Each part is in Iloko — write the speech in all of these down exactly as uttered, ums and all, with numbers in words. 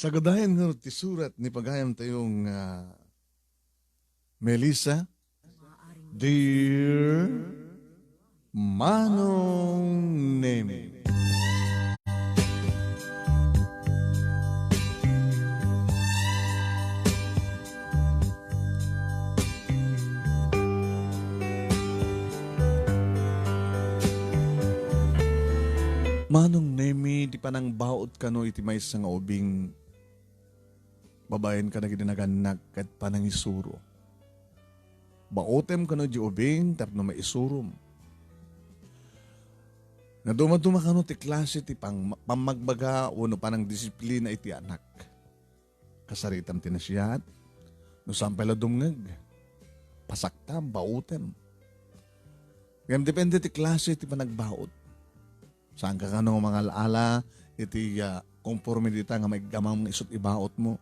Sagadayan nga ti surat ni pagayam tayong, ah, Melissa. Dear Manong Nemi. Manong Nemi, ti panangbaut kano iti maysa nga ubing, babaen kadagiti nagannak ket panangisuro. Baotem kano di ubing tapno maisurom. Nadumaduma kano ti klase ti pang-, pammagbaga wenno panangdisiplina iti anak. Kasaritam ti nasiat, no saan pay la dumngeg, pasaktam, baotem. Ngem depende ti klase ti panagbaut. Saanka kano mangal-ala iti, ah, konforme dita nga maiggamam nga isut' ibautmo.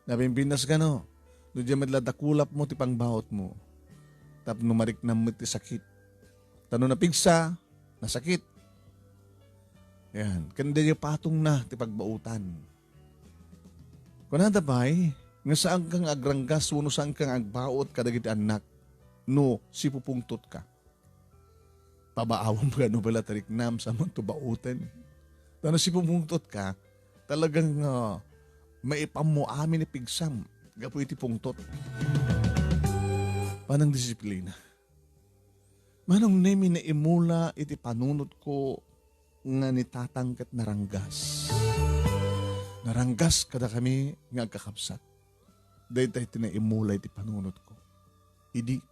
Nabimbinnas kano, no diay met la dakulapmo ti pangbautmo. Tapno mariknam met ti sakit. Ta no napigsa, nasakit. Yan. Ken diay patongna ti pagbautan. Kunada pay, nga saanka nga agranggas wenno saanka nga agbaut kadagiti annak no sipupungtotka. Pabaawem kano bala ti riknam, saan man to bauten. Ta no sipupungtotka, talagang, ah, maipammo amin ti pigsam gapu iti pungtot. Panangdisiplina. Manong Nemi, naimula iti panunotko nga ni Tatang ket naranggas. Naranggas kadakami nga agkakabsat. Dayta ti naimula iti panunotko. Idi.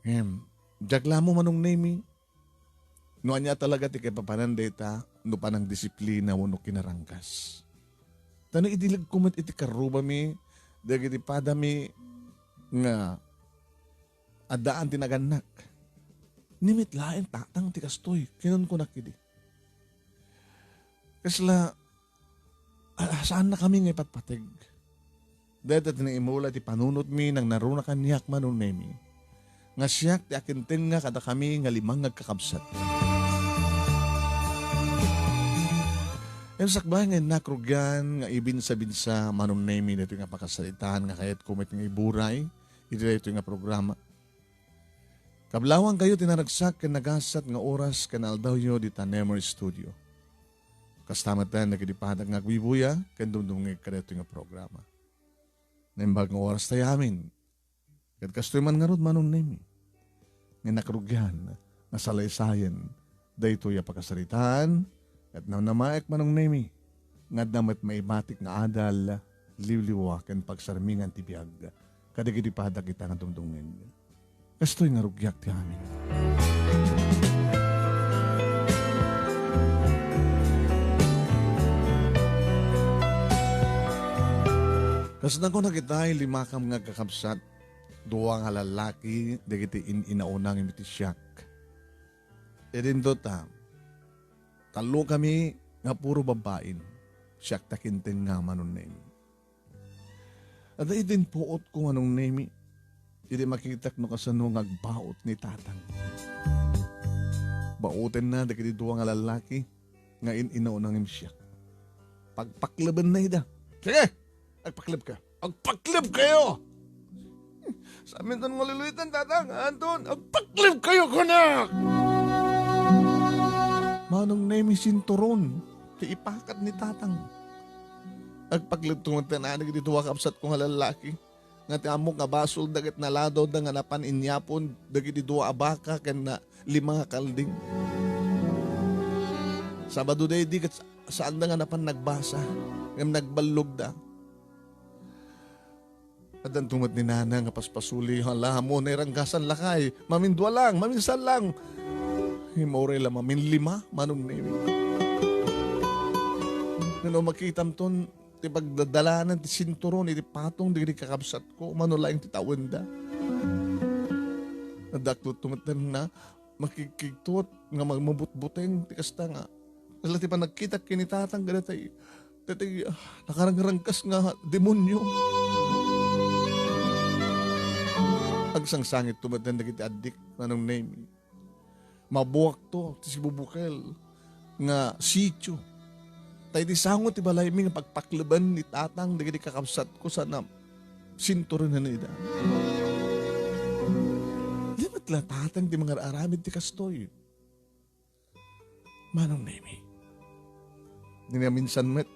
Em, diak la ammo, Manong Nemi, no ania talaga ti kaipapanan dayta, no panangdisiplina wenno kinaranggas. Ta no idilegko met iti karrubami, dagiti padami nga addaan ti nagannak. Ni met laeng Tatang ti kastoy, kinunkunak idi. Kasla, ah, saannakami nga ipatpateg. Dayta ti naimula ti panunotmi, nangnaruna kaniak, Manong Nemi, nga siak ti akintengnga kadakami nga lima nga agkakabsat. Ken sakbay nga innak rugian nga ibinsa-binsa, Manong Nemi, daytoy nga pakasaritaan nga kayatko met nga iburay iti daytoy nga programa. Kablawankayo ti naragsak ken nagasat nga oras ken aldawyo dita Nemer Studio. Kasta met dagiti padak nga agbibuya ken dumdumngeg kadaytoy nga programa. Naimbag nga oras tayo amin. Ket kastoy man ngarud, Manong Nemi, nga innak rugian nga salaysayen daytoy a pakasaritaan, ket namnamaek, Manong Nemi, nga adda met maibatik nga adal, liwliwa, ken pagsarmingan ti biag kadagiti padak ita nga dumdumngeg. Kastoy nga rugiak ti amin. Kasano ko nakita, limakam nga agkakabsat, dua nga lallaki dagiti in-inauna ngem iti siak. Idinto ta, tallo kami nga puro babbain, siak ta kinten nga Manong Nemi. Adda idin puot ko, Manong Nemi, idi makitak no kasano nga agbaot ni Tatang. Baotenna dagiti dua nga lallaki nga in-inauna ngem siak. Pagpaklebenna ida. Sige! Agpakleb ka. Agpakleb kayo! Saminton nga luluitan, Tatang, Anton, agpakleb kayo, kunak! Manong Nemi, sinturon ti ipakat ni Tatang. Agpakleb to met ti anak iti dua kabsat ko nga lallaki. Nga ti ammok nga basol, daket naladawda nga napan inyapon dagiti dua a baka ken na lima nga kalding. Sabado daydi ket sa-, saanda nga napan nagbasa, ngem nagballogda. Addan to met ni Nana nga paspasuli, "Hala, mo nairanggasan lakay, mamindua lang, maminsan lang." Immay la maminlima, Manong Nemi. Ngem no makitam ton, ti pagdadalanan ti sinturon iti patong dagiti kakabsatko, mano laeng ti tawenda. Adda to met na makigkigtot nga magmabutbuteng ti kasta nga. Kasla ti panagkitak ken ni Tatang kadagiti, kadagiti, ah, nakarangrangkas nga demonio. Agsangsangit to met dagiti addik, Manong Nemi. Mabuakto ti sibubukel nga sitio. Ay, di sango ti balaymi nga pagpakleben ni tatang dagiti kakabsatko sana sinturonen ida. Di met la tatang ti mangar-aramid ti kastoy. Manong Nemi. Ni naminsan met,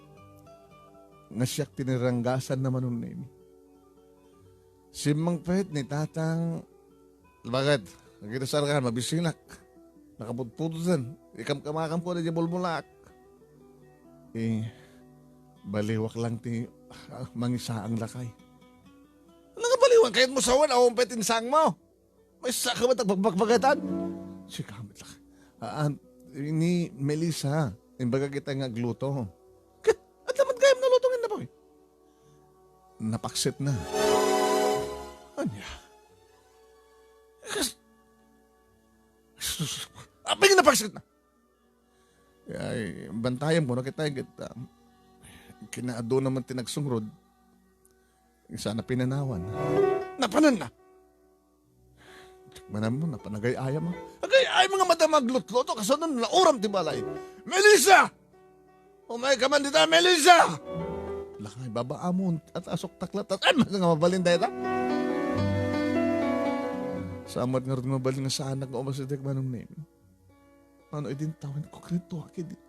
nga siak ti niranggasan na Manong Nemi. Simmangpet ni tatang, "Bakit? Nagkita sarkan, mabisinak. Nakaputputotan. Ikamkamakam ko na di bulbulak." Eh, baliwak lang ti, ah, mangisaang lakay. Nangabaliwan kayat mo sawan, awan pet insang mo. Maysa ka met agbagbagatan? Sika met la. Ah, ah, ni Melissa, imbaga kita nga agluto. Ket, adda met gayam naluto nga napoy. Napaksit na. Ania? Kas-, sus, apay nga napaksit na? Ay, bantayam ko, nakita, ket, ah, kinaadu naman ti nagsungrod. Sana pinanawan. Napanan na! Tikmanan mo, napanagay-ayam, ah. Agay-ayam nga madam aglutluto, kasano nauram ti balay? Melissa! Umay ka man dita, Melissa! Lakay, baba amon, at asok taklat, at ay, nga mabalin dayta. Samot nga rin mabalin nga saanak nga umas iti Manong Nemi. Ano idin tawen ko krito, akidi.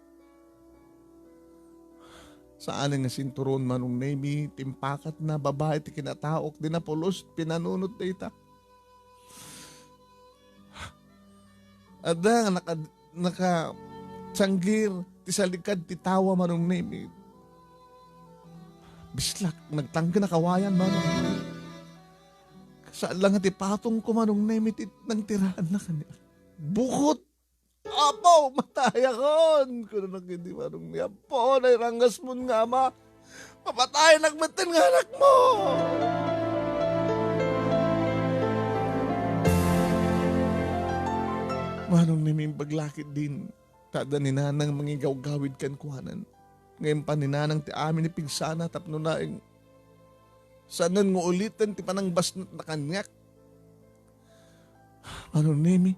Saan nga sinturon, Manong Nemi, timpakat na babae ti kinataok, di napulos, pinanunot dayta. Adda nga naka-, nakasanggir ti salikad ti tawa, Manong Nemi. Bislak, nagtangken a kawayan, Manong Nemi. Saan lang nga ti patong ko, Manong Nemi, ti nangtiraan na kaniak. Bukot! "Apo, matayakon!" kunana kadi Manong Nemi. "Apo, nairangasmon nga ama, papatayenak metten nga anakmo!" Manong Nemi, imbag la ketdin, ta adda ni Nanang mangigawgawid kenkuanan. Ngem pan ni Nanang ti amin ni pigsana tapno naeng saanen nga uliten ti panangbasnatna kaniak. Manong Nemi,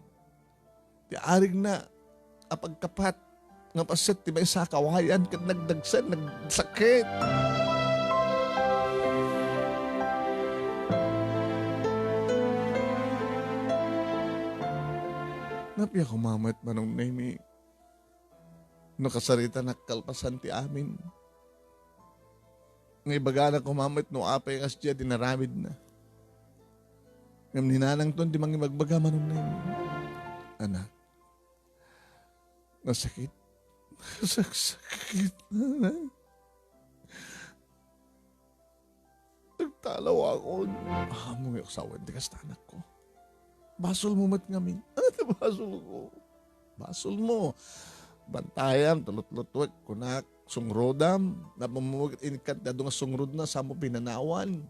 ti arigna a pagkapat nga paset ti maysa a kawayan ket nagdagsen, nagsakit. Napia koma met, Manong Nemi, no kasaritanak kalpasan ti amin. Nga ibagana koma met no apay nga kasdiay ti inaramidna. Ngem ni Nanangton ti mangibagbaga, Manong Nemi. Anak, nasakit. Nasaksakit, anak. Nagtalawakon. Ammom nga asawen ti kasta, anakko. Basolmo met ngamin. Ano ti basolko? Basolmo. Bantayam, tulutlutuek, kunak, sungrodam. Napamumuget inikkat ti adu nga sungrodna, saan mo pinanawan.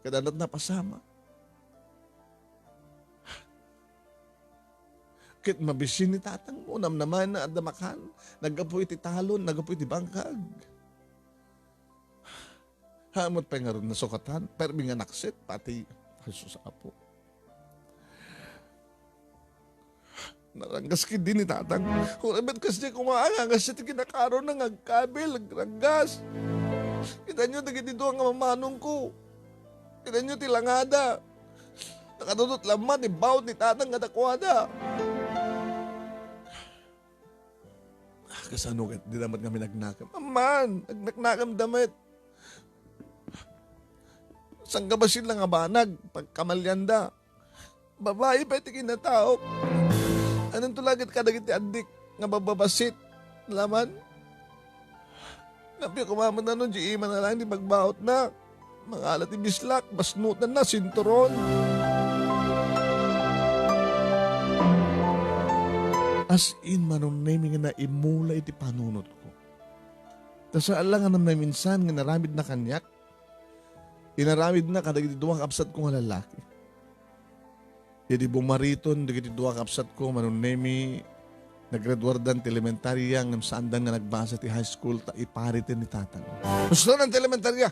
Kada anat napasama. Ket mabisin ni tatangmo, namnamaenna adda makan, naggapu iti talon, naggapu iti bangkag. Haan met pay ngarud nasukatan, permi nga naksit, pati, ay, sus, Apo. Naranggas ketdi ni tatang. Uray met kasdiay koma nga, kasdiay ti kinakarona nga agkabil, agranggas. Kitaenyo dagiti dua nga mamanongko. Kitaenyo ti langada. Nakadudot la man ti bawod ni tatang kadakuada. Ah, kasano ket dida met ngamin nagnakem? Amman, nagnaknakemda met. Sangkabassit la nga banag, pagkamalianda. Babai pay ti kinataok. Ananto la ket kadagiti addik nga babbabassit? Laman? Napia koma met no di ima na lang ti pagbautna. Mangala ti bislak, basnotanna, sinturon. As in, Manong Nemi nga naimula iti panunotko. Ta saan la nga namnaminsan nga inaramidna kaniak, inaramidna kadagiti dua nga kabsatko nga lallaki. Idi bumariton dagiti dua nga kabsatko, Manong Nemi, naggraduardan ti elementaria ngem saandan nga nagbasa ti high school ta ipariten ni tatang. Gusto nan ti elementaria?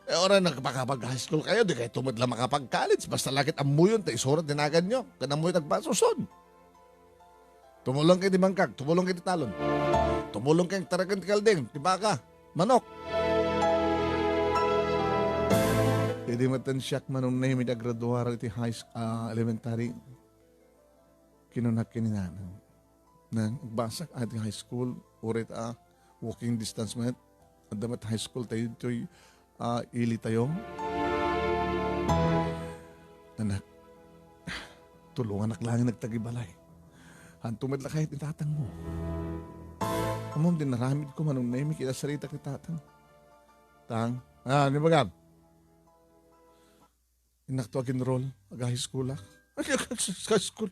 Eh, uray nakapag-high school kayo, di kayo tumod lang makapag-college. Basta la ket ammoyon ta isurat ti naganyo. Ken ammoyo ti agbasa, uson. Tumulong kayo ti bangkag, tumulong kayo ti talon. Tumulong kayong taraken ti kalding, ti baka, manok. Idi metten siak, Manong Nemi, ti agraduar iti high s-, ah, elementary, kinunak ken ni nanang, "Nang, agbasak iti high school, uray ta walking distance met, adda met high school tayo ditoy, ah, ili tayo." "Anak, tulunganak laeng agtagibalay. Hanto met la kayat ni tatangmo. Ammom ti naramidko, Manong Nemi, kinasaritak ni tatang." "Tang, ah, ano bagam?" "Innakto ag-enroll, aga-high school ak." "High school?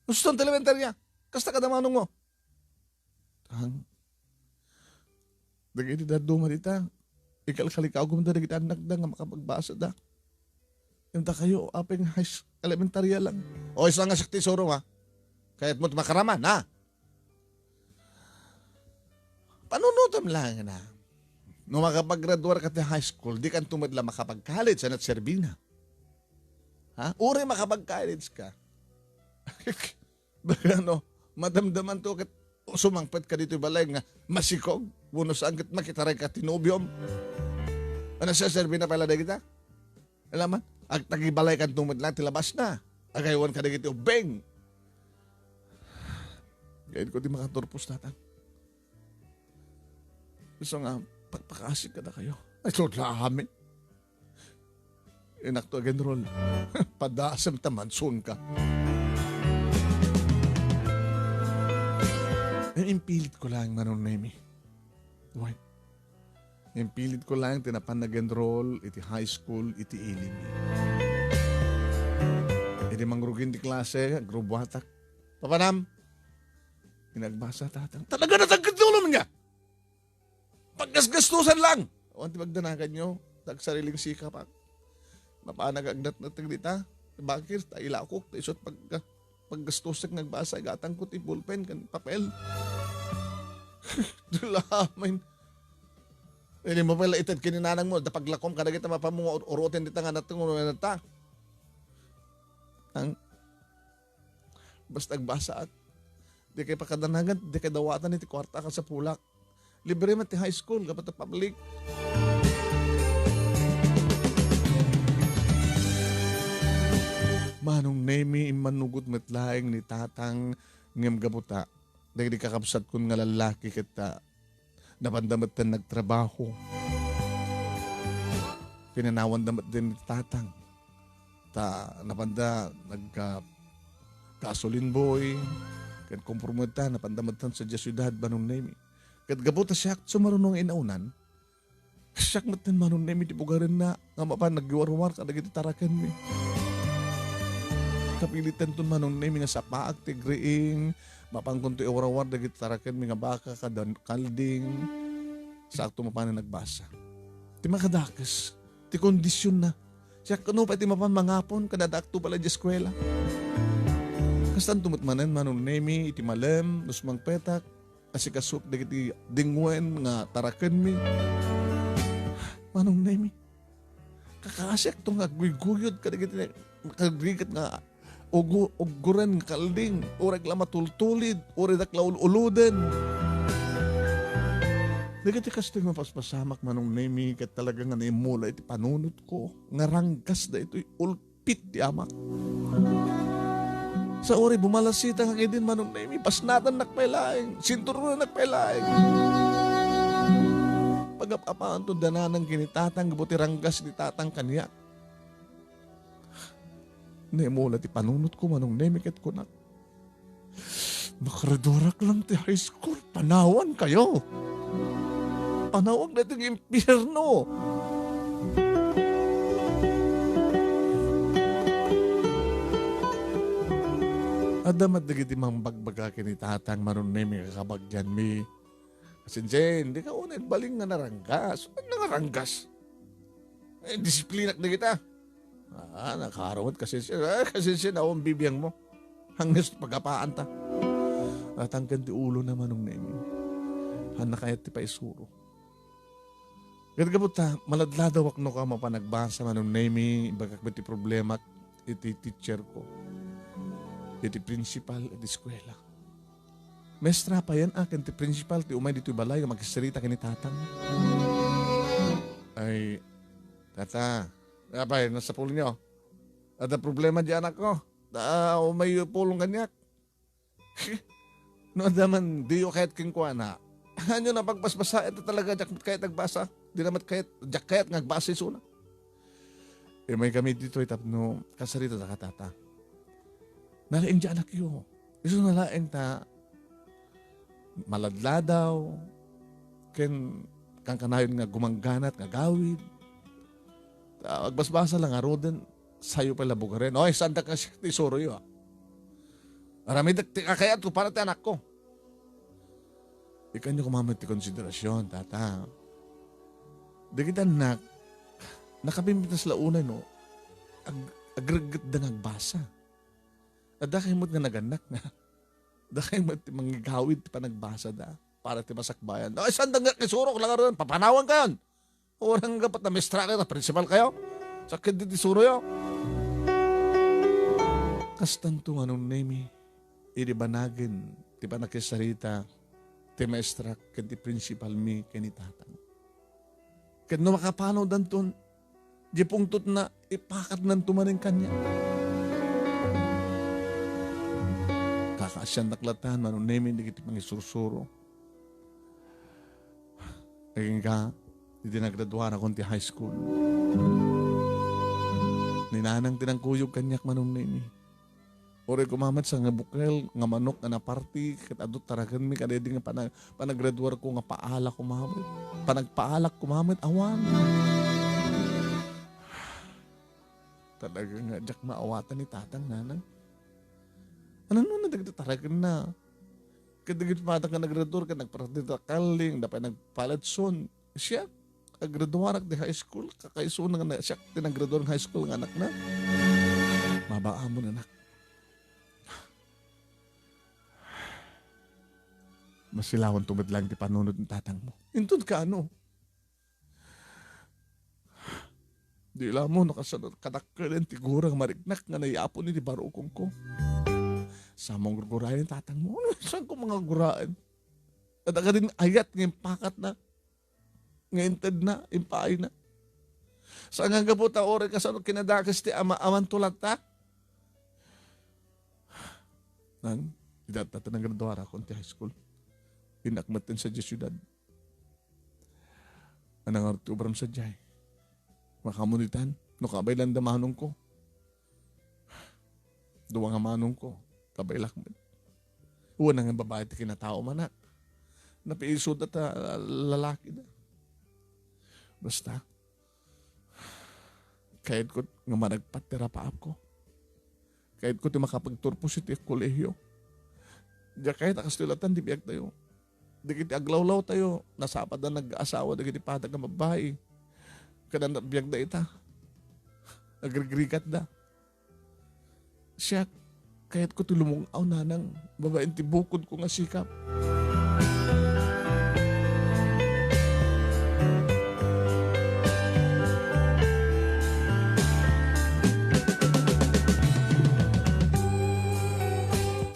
Gusto ti elementarya? Kasta kada manong mo?" "Tang, dagiti dadduma dita, ikalkalikawko man dagiti annakda nga makapagbasada. Ngem dakayo, apay nga high s-, elementarya lang." "O, isu nga siak ti isurom, ha? Kayatmo ti makaraman, ha?" Panunutem laeng na. No makapaggraduar ka ti high school, di kanto met la makapag-college, ania ti serbina? Ha? Uray makapag-college ka. Baka no, madamdaman to ket sumangpet ka ditoy balay nga masikog, wenno saan ket makitaray ka ti nobiom. Ania ti serbina pay la dagita? Alam man, agtagibalay kanto met la ti labas na. Agaywan ka dagiti ubbing. Gain ko ti makaturpos, tatang. Gusto nga, pakpakasig kadakayo. Ay, sudla amin. Innakto ag-enroll. Padasem ta mansion ka. Ay, impilit ko lang, Manong Nemi. Why? Impilit ko lang ti napan nag-enroll iti high school iti ili mi. Idi mangrugin ti klase, agrubuatak. Papanam? Inagbasa tatang. Talaga natagkad ti ulo niya. Paggasgastusan lang. Awan ti pagdanagan nyo. Tagsariling sikap ak. Mapanag agnatnateg dita. Bakit? Ta ilakok. Ta isut pag, paggastusek nga agbasa. Igatang ko ti ballpen kan papel. Dulamin. Ini mo pala ited kini nanang mo. Da paglakom kadagita mapammo nga ur-, uroten dita nga nateng uno nga nata. Ang Basta agbasaak. Di kay pakadanagan, di kay dawatan iti kuarta a kasapulak. Libre man ti high school, gapu ta public. Manong Nemi, immanugot met laeng ni tatang ngem gapu ta dagiti kakabsatkon nga lallaki ket, ah, napanda metten nagtrabaho. Pinanawanda met din ni tatang. Ta napanda nagka gasoline boy, ken komprometa, napanda metten sadiay siudad, Manong Nemi. Ket gapu ta siak sumaruno nga inaonan, siak metten, Manong Nemi, ti bugarenna nga mapan nagyuwarwar kadagiti tarakenmi. Kapilitanton, Manong Nemi, nga sapaak ti agriing, mapankonto iwarawar dagiti tarakenmi nga baka kada kalding, saakto mapanen agbasa. Ti makadakes, ti kondisionna. Siak kano pay ti mapan mangapon, kadadaakto pala di eskuela. Kastanto met manen, Manong Nemi, iti malem, no sumangpetak, asikasok dagiti dingwen nga tarakenmi. Manong Nemi, kakasiakto nga agguygoyod kadagiti nakagrigat nga ugu-, ugguren nga kalding, uray la matultulid, uray dak la ul-uloden. Dagiti kastoy mapaspasamak, Manong Nemi, ket talaga nga naimula iti panunotko nga ranggas daytoy ulpit ti amak. Sa uray bumalasita nga idin, Manong Nemi, pasnatannak pay laeng, sinturonannak pay laeng. Pagap-apaanto dananang kini tatang gapu ti ranggas ni tatang kaniak. Naimula ti panunotko, Manong Nemi, ket kunak, "Makaradurak lang ti high school, panawan kayo. Panawag na itong impyerno." Adda met dagiti mangbagbaga ken ni tatang, Manong Nemi, nga kabagianmi. "Kasinsin, di ka unay baling nga naranggas." "Ano nga ranggas? Eh, disiplinak dagita." "Ah, nakaro met, kasinsin. Ah, kasinsin, awan bibiang mo. Hangnes pagapaan ta." Natangken ti ulo na, Manong Nemi. Hanna kayat ti paisuro. Ket gapu ta, maladladawak no ka mapanagbasa, Manong Nemi, ibagak met ti problemak iti teacher ko, iti principal iti eskuela. Maestra payen a ken ti principal ti umay ditoy balay nga makisarita ken ni tatang. Ay, tata, apay, nasapulyo? Adda problema di anakko. Ta, umayyo pulong kaniak. No adda man, diyo kayat kenkuana. Ania a pagbasbasaen ta talaga, diak met kayat agbasa. Di na met kayat, diak kayat nga agbasa isuna. Immay kami ditoy tapno kasarita daka tata. Nalaing di anakyo. Isuna laeng ta maladladaw, ken kankanayon nga gumangganat nga agawid. Ta agbasbasa la ngaruden, sayo pay la bugaren. Oy, saandak nga siak ti isuroyo, a. Aramidek ti kakayatko para ti anakko. Ikkanyo koma met ti konsiderasion, tata. Dagiti annak, nakabimbitas la unay no ag-, agreggetda nga agbasa. Adda kay met nga nagannak nga. Adda kay met ti mangigawid ti panagbasada para ti masakbayan. Ay, saanda nga isurok la ngaruden, papanawankayon. Uray gapu ta maestra kayo, ta principal kayo. Sakit di ti suroyo. Kastanto nga Nonemi, idi banagen ti panakisarita ti maestra ken ti principal mi ken ni tatang. Ket no makapanawdanton, di pungtotna, ipakatnanto manen kaniak. Kakaasiannak latan, Mano Nemi, dagiti pangisursuro. Agingga, idi nagraduarakon ti high school. Ni nanang ti nangkuyog kaniak, Mano Nemi. Uray koma met sa nga bukel nga manok nga naparti, ket adu tarakenmi kadaydi nga pana-, panagraduarko nga paala koma met. Panagpaalak koma met, awan. Talaga nga diak maawatan ni tatang, nanang. Ano no na dagiti tarakenna? Ket dagiti padana nga nagraduar, ket nagparti da kalling, da pay nagpaletson. Siak, agraduarak ti high school, kakaisuna nga na-, siak ti naggraduar nga high school nga anakna. Mabaa mo, anak. Masilawanto met laeng ti panunot ni tatangmo. Inton kaano? Di la mo nakasano, kadakkel ti gura nga mariknak nga nayapo ni ti barukongko. Sa mo gurguraen ni tatangmo? Saan ko mga guraen? Adda kadin ayat nga impakatna, nga intedna, impaayna. Saan nga gapu ta uray kasano kinadakes ti ama, amanto latta? Nan, ida ta nagraduarakon ti high school. Innak met ti sadiay siudad. Anang ti ubram sadiay? Makamunitan, no kabaylanda manongko. Dua nga manongko, kabaylak met. Wen nga babai ti kinatao manak. Napiisod ta lalaki da. Basta, kayatko nga managpat ti rapaapko. Kayatko ti makapagturpos iti kolehiyo. Diak kayat a kastoy latta ti biagtayo. Dagiti aglawlawtayo, nasapatda nag-asawa dagiti padana nga babbai. Kada biagda ita, agrigrigatda. Siak, kayatko ti lumung-aw, nanang, babaen ti bukodko nga sikap.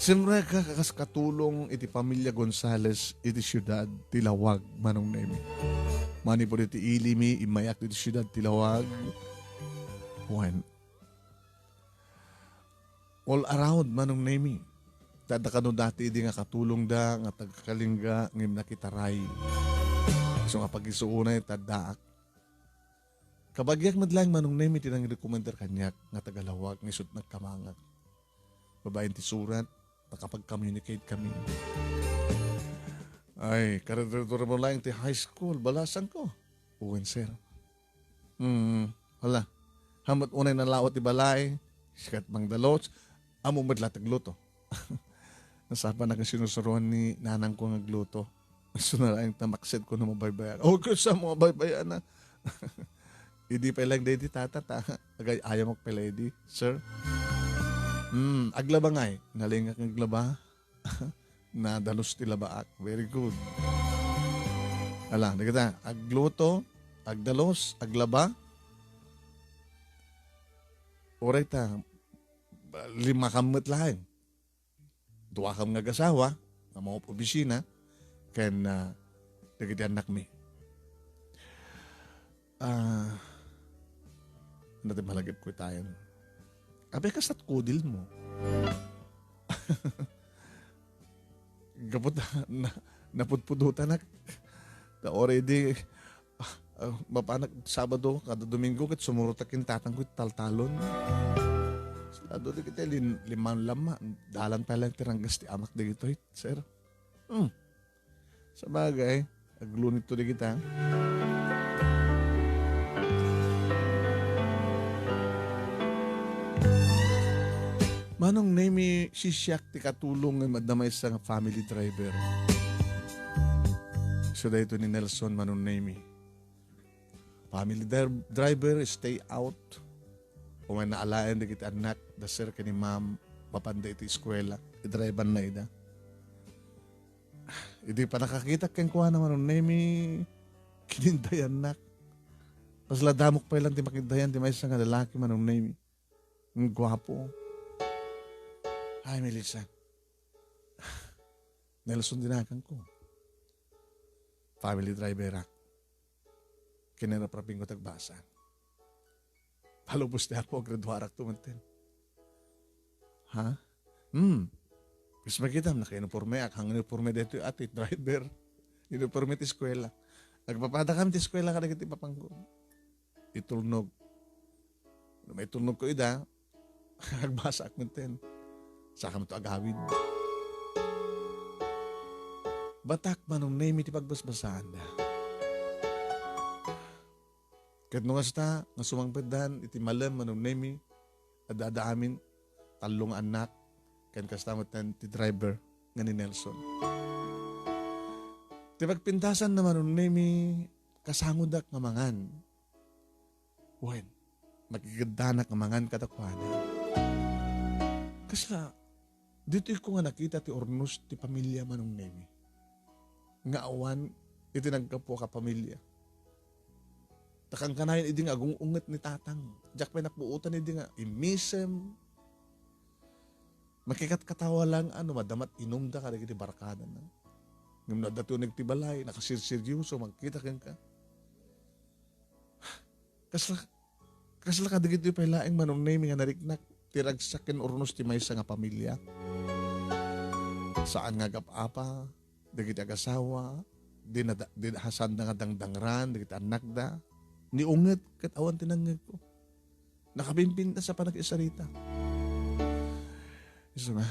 Siempre, ka-, kas katulong iti pamilya Gonzales iti siudad ti Laoag, Manong Nemi. Manipud iti ili mi, immayak iti siudad ti Laoag. Wen, all around, Manong Nemi. Adda kano dati idi nga katulongda nga taga-Kalinga ngem nakitaray. Isu nga pagisuonay, addaak. Kabagiak met laeng, Manong Nemi, ti nangrekomendar kaniak nga taga-Laoag nga isut' nagkamangak. Babaen ti surat, nakapag-communicate kami. Ay, karedredor mo laeng ti high school, balasanko. Wen, sir. Hmm, hala. Hamet unay nalawa ti balay, sikat mangdalos, ammo met la ti agluto. Nasapanak nga sinusuroan ni nanangko nga agluto. Isu na laeng ta maksetko no mabaybayan. O, kasta mo mabaybayan na. Idi pay laeng daydi, tata, ta. Agay-ayamak pay laeng idi, sir. Hmm, aglaba ngay. Nalingak nga aglaba. Nadalos ti labaak. Very good. Ala, dagita, agluto, agdalos, aglaba. Uray ta, limakam met laeng. Duakam nga agasawa, nga mga opisina, ken, ah, dagiti annakmi. Ah, ania ti malagipko itaen? Apay, kasat kudilmo? Gapu ta, na, napudpudotanak. Ta uray idi, ah, ah, mapanak Sabado, kada Domingo, ket sumurotak ken tatangko iti taltalon. Sabado, dagiti lin-, liman lamma, dalan pay laeng ti ranggas ti amak dagitoy, sir. Hmm. Sabagay, aglunitto dagita. Manong Nemy, siak ti katulong nga adda maysa nga family driver. Isu daytoy ni Nelson, Manong Nemy. Family dri-, driver, stay out. Umay naalaen dagiti annak, da sir ken ni ma'am, mapanda iti eskuela, idriveanna ida. Idi pannakakitak kenkuana, Manong Nemy, kinindayannak. Kasla damok pay lang ti makidayan ti maysa nga lalaki, Manong Nemy. Ang gwapo. Ay, Melissa. Nelson dinagan ko. Family driver ak. Kinarap-rapin ko tagbasa. Palubos ti Apo, graduarak to manten. Ha? Hmm. Kas makitam, nakainiporme ak, ang iniporme daytoy ati, driver. Iniporme ti eskuela. Agpapada kami ti eskuela kadagiti papangko. Itulnog. No maitulnog ko ida, agbasa ak manten. Saka man to agawid. Batak, Manong Nemy, ti pagbasbasaanda. Ket no kasta, nga sumangpetdan iti malem, Manong Nemy, adda-adda amin, tallo nga annak, ken kasta met ti driver nga ni Nelson. Ti pagpintasanna, Manong Nemy, kasangodak nga mangan. Wen, makigeddanak nga mangan kadakuada. Kasla, ditoy ko nga nakita ti urnos ti pamilia, Manong Nemy. Nga awan iti naggapu a kapamilia. Ta kankanayon idi nga agung-unget ni tatang. Diak pay napuotan idi nga immisem. Makikatkatawa lang, ano, madamat inumda kadagiti barkadana. Ngem no adda ti uneg ti balay, nakasirseryoso, magkita kenka. Kasla, kasla kadagitoy pay laeng, Manong Nemy, nga nariknak ti ragsak ken urnos ti maysa nga pamilia. Saan nga agap-apa dagiti agasawa, di nada-, di saan da nga dangdangran dagiti annakda. Ni unget ket awan ti nangngegko. Nakabimbintas a panagsarita. Isu nga,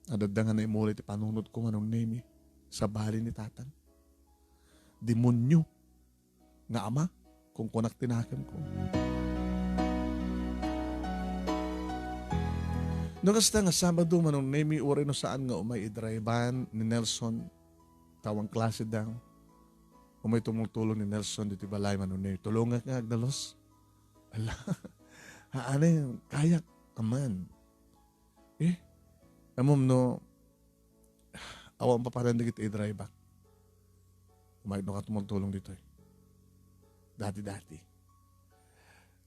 adda nga naimula iti panunotko, Manong Nemy, sabali ni tatang. Demonyo nga ama, kunkunak ti nakemko. No kasta nga Sabado, Manong Nemy, uray no saan nga umay idrivean ni Nelson, ta awan klaseda, umay tumultulong ni Nelson ditoy balay, Manong Nemy. Tulongak nga agdalus. Ala, haan, kayak, aman. Eh, ammom no, awan papanan dagiti idriveak. Umayat no ka tumultulong ditoy. Dati-dati.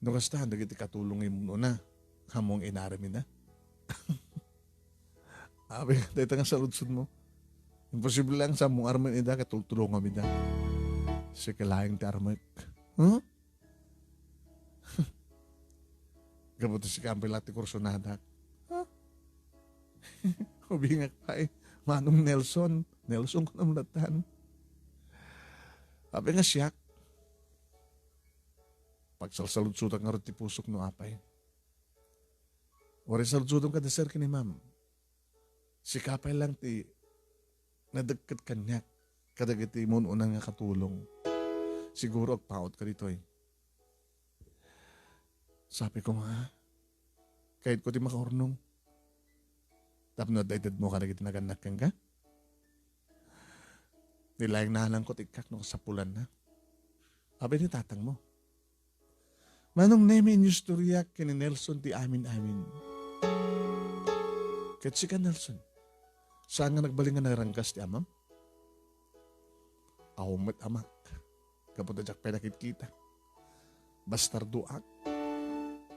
No kasta, dagiti katulong nga immuno na, ammom nga inaramidna. Abi, dayta nga saludsodmo. Imposible lang sa ammom nga aramidna ida, ket tultulongam ida. Sika laeng ti armek. Huh? Gapu ta sika, ampay la ti kursonadak. Ha? Ubingak pay, Manong Nelson. Nelson ko naman latan. Apay nga siak, pagsalsaludsodak ngarud ti pusok no apay. Uray saludsodem kada sir ken ni ma'am. Sika pay lang ti nadekket kaniak kadagiti immun-unan nga katulong. Siguro agpaut ka ditoy. Sabi ko nga, kayatko ti makaurnong. Tapno adda itedmo kadagiti nagannak kenka. Nilaeng nanangko ti ikkak no kasapulanna. Abi ni tatangmo. Manong Nemy, inyustoriak ken ni Nelson ti amin-amin. Ket sika, Nelson, saan nga nagbalin nga naranggas ti amam? Awan met amak. Gapu ta diak pay nakitkita. Bastardoak.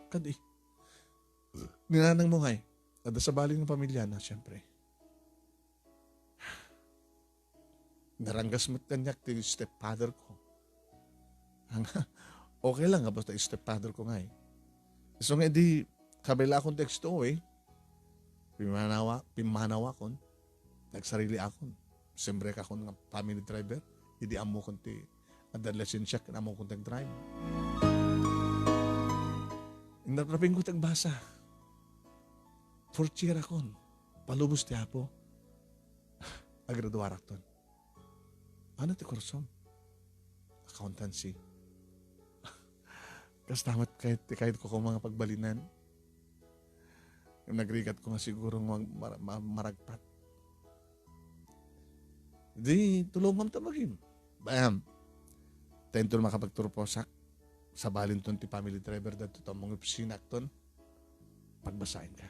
Kadi. Ni nanangmo ngay, adda sabali nga pamiliana, siempre. Naranggas met kaniak ti stepfather ko. Ang, okay lang, basta stepfather ko ngay. Isu nga idi, kabaylakon ti X two O A, pimanawa, pimanawakon, nagsariliakon. Siempre kakon nga family driver, idi ammokon ti, adda license ken ammokon ti drive. Inarrapingko ti agbasa. Fourth year akon. Palubos ti Apo. Agraduarakton. Ano ti kursom? Accountancy. Kasta met kayat, kayat ko koma nga pagbalinan. Ngem nagrigat ko nga siguro nga mag-, mar-, ma-, maragpat. Di, tulongam ta magim. Bam! Tayo makapagturposak. Sabalinton ti family driver dito, tamong opisina akton. Pagbasain ka.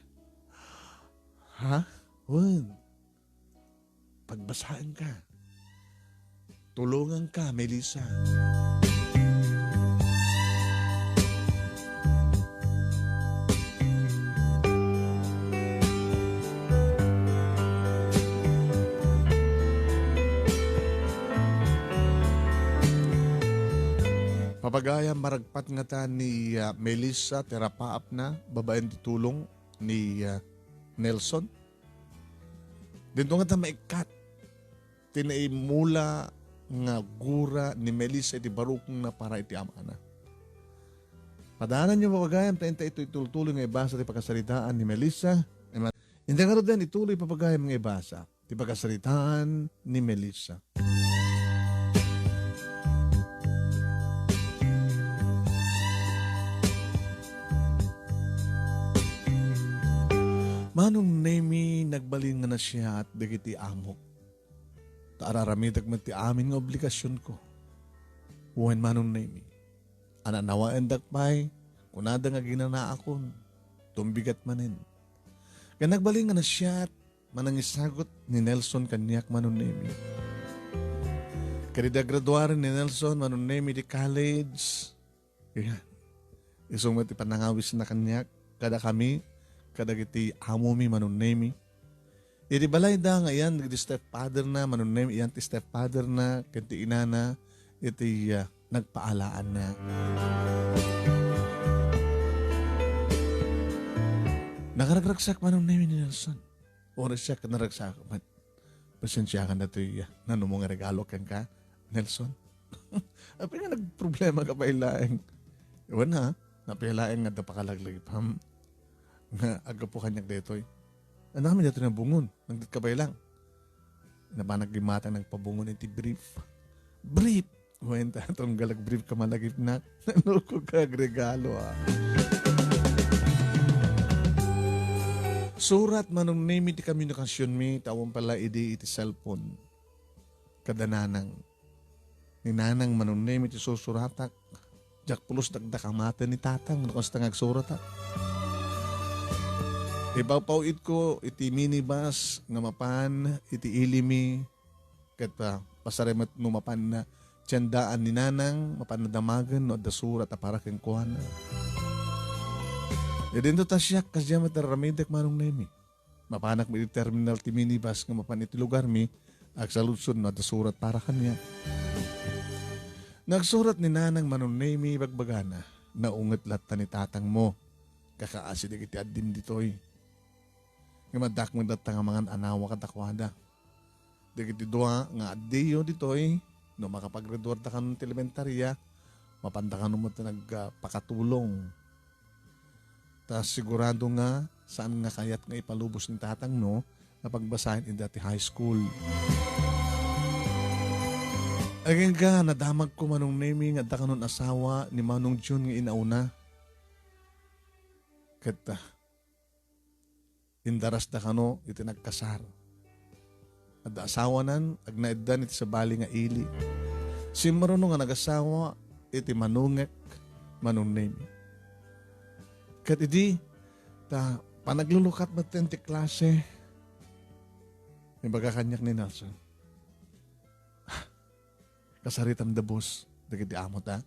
Ha? Wen. Pagbasaen ka. Tulungan ka, Melissa. Papagayam, maragpat ngata ni, ah, Melissa, ti rapaapna, babaen ti tulong ni, ah, Nelson. Dinto ngata maikkat ti naimula nga gura ni Melissa iti barukongna para iti amana. Padaananyo, papagayam, ta inta itoy tultuloy nga ibasa ti pakasaritaan ni Melissa. Inta ngaruden, ituloy, papagayam, nga ibasa ti pakasaritaan ni Melissa. Manong Nemi, nagbalin nga nasiat dagiti amok. Ta araramidek met ti amin nga obligasionko. Wen, Manong Nemi, ananawaendak pay, kunada nga ginanaakon, tumbigat manen. Ken nagbalin nga nasiat, manangisagut ni Nelson kaniak, Manong Nemi. Ket idi agraduaren ni Nelson, Manong Nemi, ti college, ayan. Isu met ti panangawisna kaniak, kadakami, kadagiti amomi, Manong Nemi. Iti balayda nga iyan dagiti stepfather na, Manong Nemi, iyan ti stepfather na, ken ti inana, iti, ah, nagpaalaanna. Nakaragragsak, Manong Nemi, ni Nelson. Oras siya, naragsak. Pasensiakan datoy, ah, nanumo nga regalo kenka, Nelson. Apay nga nagproblema ka pay laeng? Wen ha, napay laeng nga adda pakalaglagipam nga aggapu kaniak daytoy. Ania kami daytoy nabungon, nagdakkel ka pay lang. Napanak gimatang nagpabungon iti brief. Brief! Wen ta, tunggal agbrief ka malagipnak. Nanuko ka agregalo, ah. Surat, Manong Nemi, ti komunikasionmi, ta awan pay la idi iti cellphone. Kada nanang. Ni nanang, Manong Nemi, ti sursuratak. Diak pulos dakdakamaten ni tatang, no kasta nga agsuratak. Ipawpaw-itko iti minibus nga mapan iti ilimi, ket, ah, pasar met no mapan tiendaan ni nanang, mapan damagen no adda surat a para kenkuana. Idinto ta siak, kasdiay met aramidek, Manong Nemi. Mapanak iti terminal ti minibus nga mapan iti lugarmi, agsaludsod no adda surat para kaniak. Nagsurat ni nanang, Manong Nemi, ibagbagana, naunget latta ni tatangmo, kakaasi dagiti addim ditoy. Ngem addak met latta nga mangan-anawa kadakuada. Dagiti dua nga addiyo ditoy, no makapaggraduarda kanon ti elementaria, mapanda kanon met nagpakatulong. Ta sigurado nga saan nga kayat nga ipalubos ni tatangmo nga pagbasaen ida ti high school. Agingga, nadamagko, Manong Nemi, nga adda kanon asawa ni Manong John nga inauna. Ket, ah, indarasda kano iti nagkasar. Adda asawanan, agnaeddan iti sabali nga ili. Simmaruno nga nagasawa iti manungek, Manong Nemi. Ket idi, ta panaglulukat metten ti klase, ibaga kaniak ni Nelson, "Kasaritam da, boss, dagiti amota.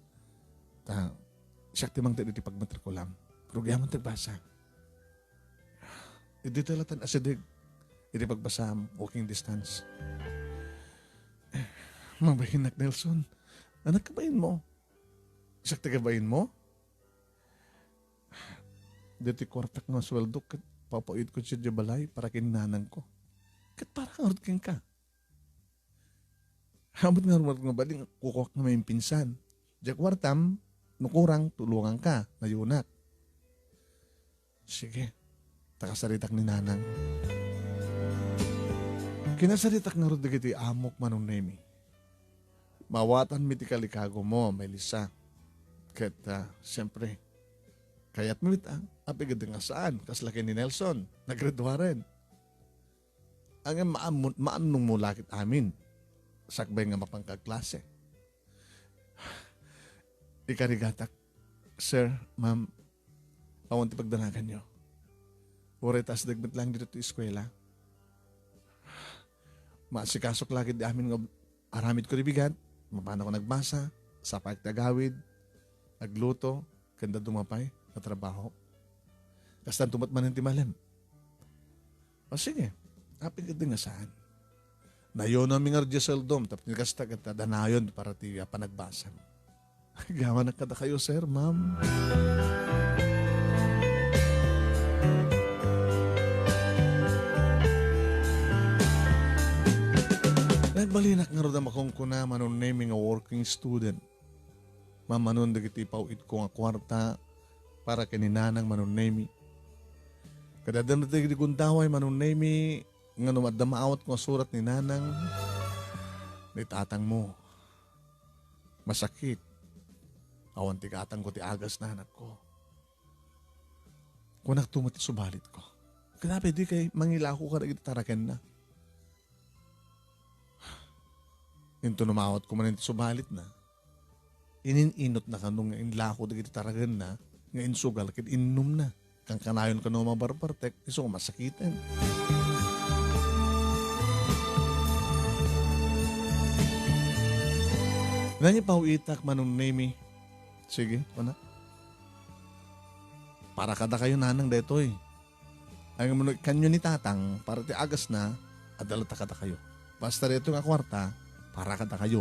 Ta, siak ti mangted iti pagmatrikulam. Rugiamon ti agbasa." Idi ta latan asideg iti pagbasam, walking distance. Mabainnak, Nelson. Anak, kabain mo. Siak ti kabain mo? Ditoy kuartak nga sueldo ket papauyot ko sadiay balay para ken nanangko. Ket para ngarud kenka. Ammom ngarud nga balin, kukuak nga maimpinsan. Diay kuartam, no kurang, tulongangka, nayonak. Sige, ta kasaritak ni nanang. Kinasaritak ngarud dagiti amok, Manong Nemi. Maawatanmi ti kalikago mo, Melissa. Ket, ah, siyempre, kayatmi met, ah, apiged nga saan, kasla ken ni Nelson, naggraduaren. Ngem maammo-, maannong mo la ket amin, sakbay nga mapanka agklase. Ikarigatak, sir, ma'am, awan ti pagdanaganyo. Uray ta asdeg met laeng ditoy eskuela. Maasikasok la ket di amin nga ob-, aramidko di bigat, mapanako nagbasa, sapaek ti agawid, agluto, ken dadduma pay nga trabaho. Kastanto met manen ti malem. O sige, apiged nga saan. Nayonanmi ngarud diay sueldom, tapno kasta ket danayon para ti, ah, panagbasam. Agyamanak kadakayo, sir, ma'am. Nagbalinak ngarud a makunkuna, Manong Nemi, nga working student. Mammanon dagiti paw-itko nga kuarta para ken ni Nanang, Manong Nemi. Ket adda met dagiti gundaway, Manong Nemi, nga no adda maawatko nga surat ni Nanang, ni Tatangmo. Masakit. Awan ti gatangko ti agasna, anakko. Kunakto met ti subalitko. Grabe, di kay mangilako kadagiti tarakenna. Inton umawat ko manen ti subalitna, inin-inotna kano nga inlako dagiti tarakenna nga insugal ket innumna. Kankanayon kano mabarbartek, isu nga masakiten. Nangipaw-itak, Manong Nemi. Sige, kuna. Para kadakayo, Nanang, daytoy. Ay, ngem no ikkanyo ni Tatang, para ti agasna, adda latta kadakayo. Basta daytoy nga kuarta, para kadakayo.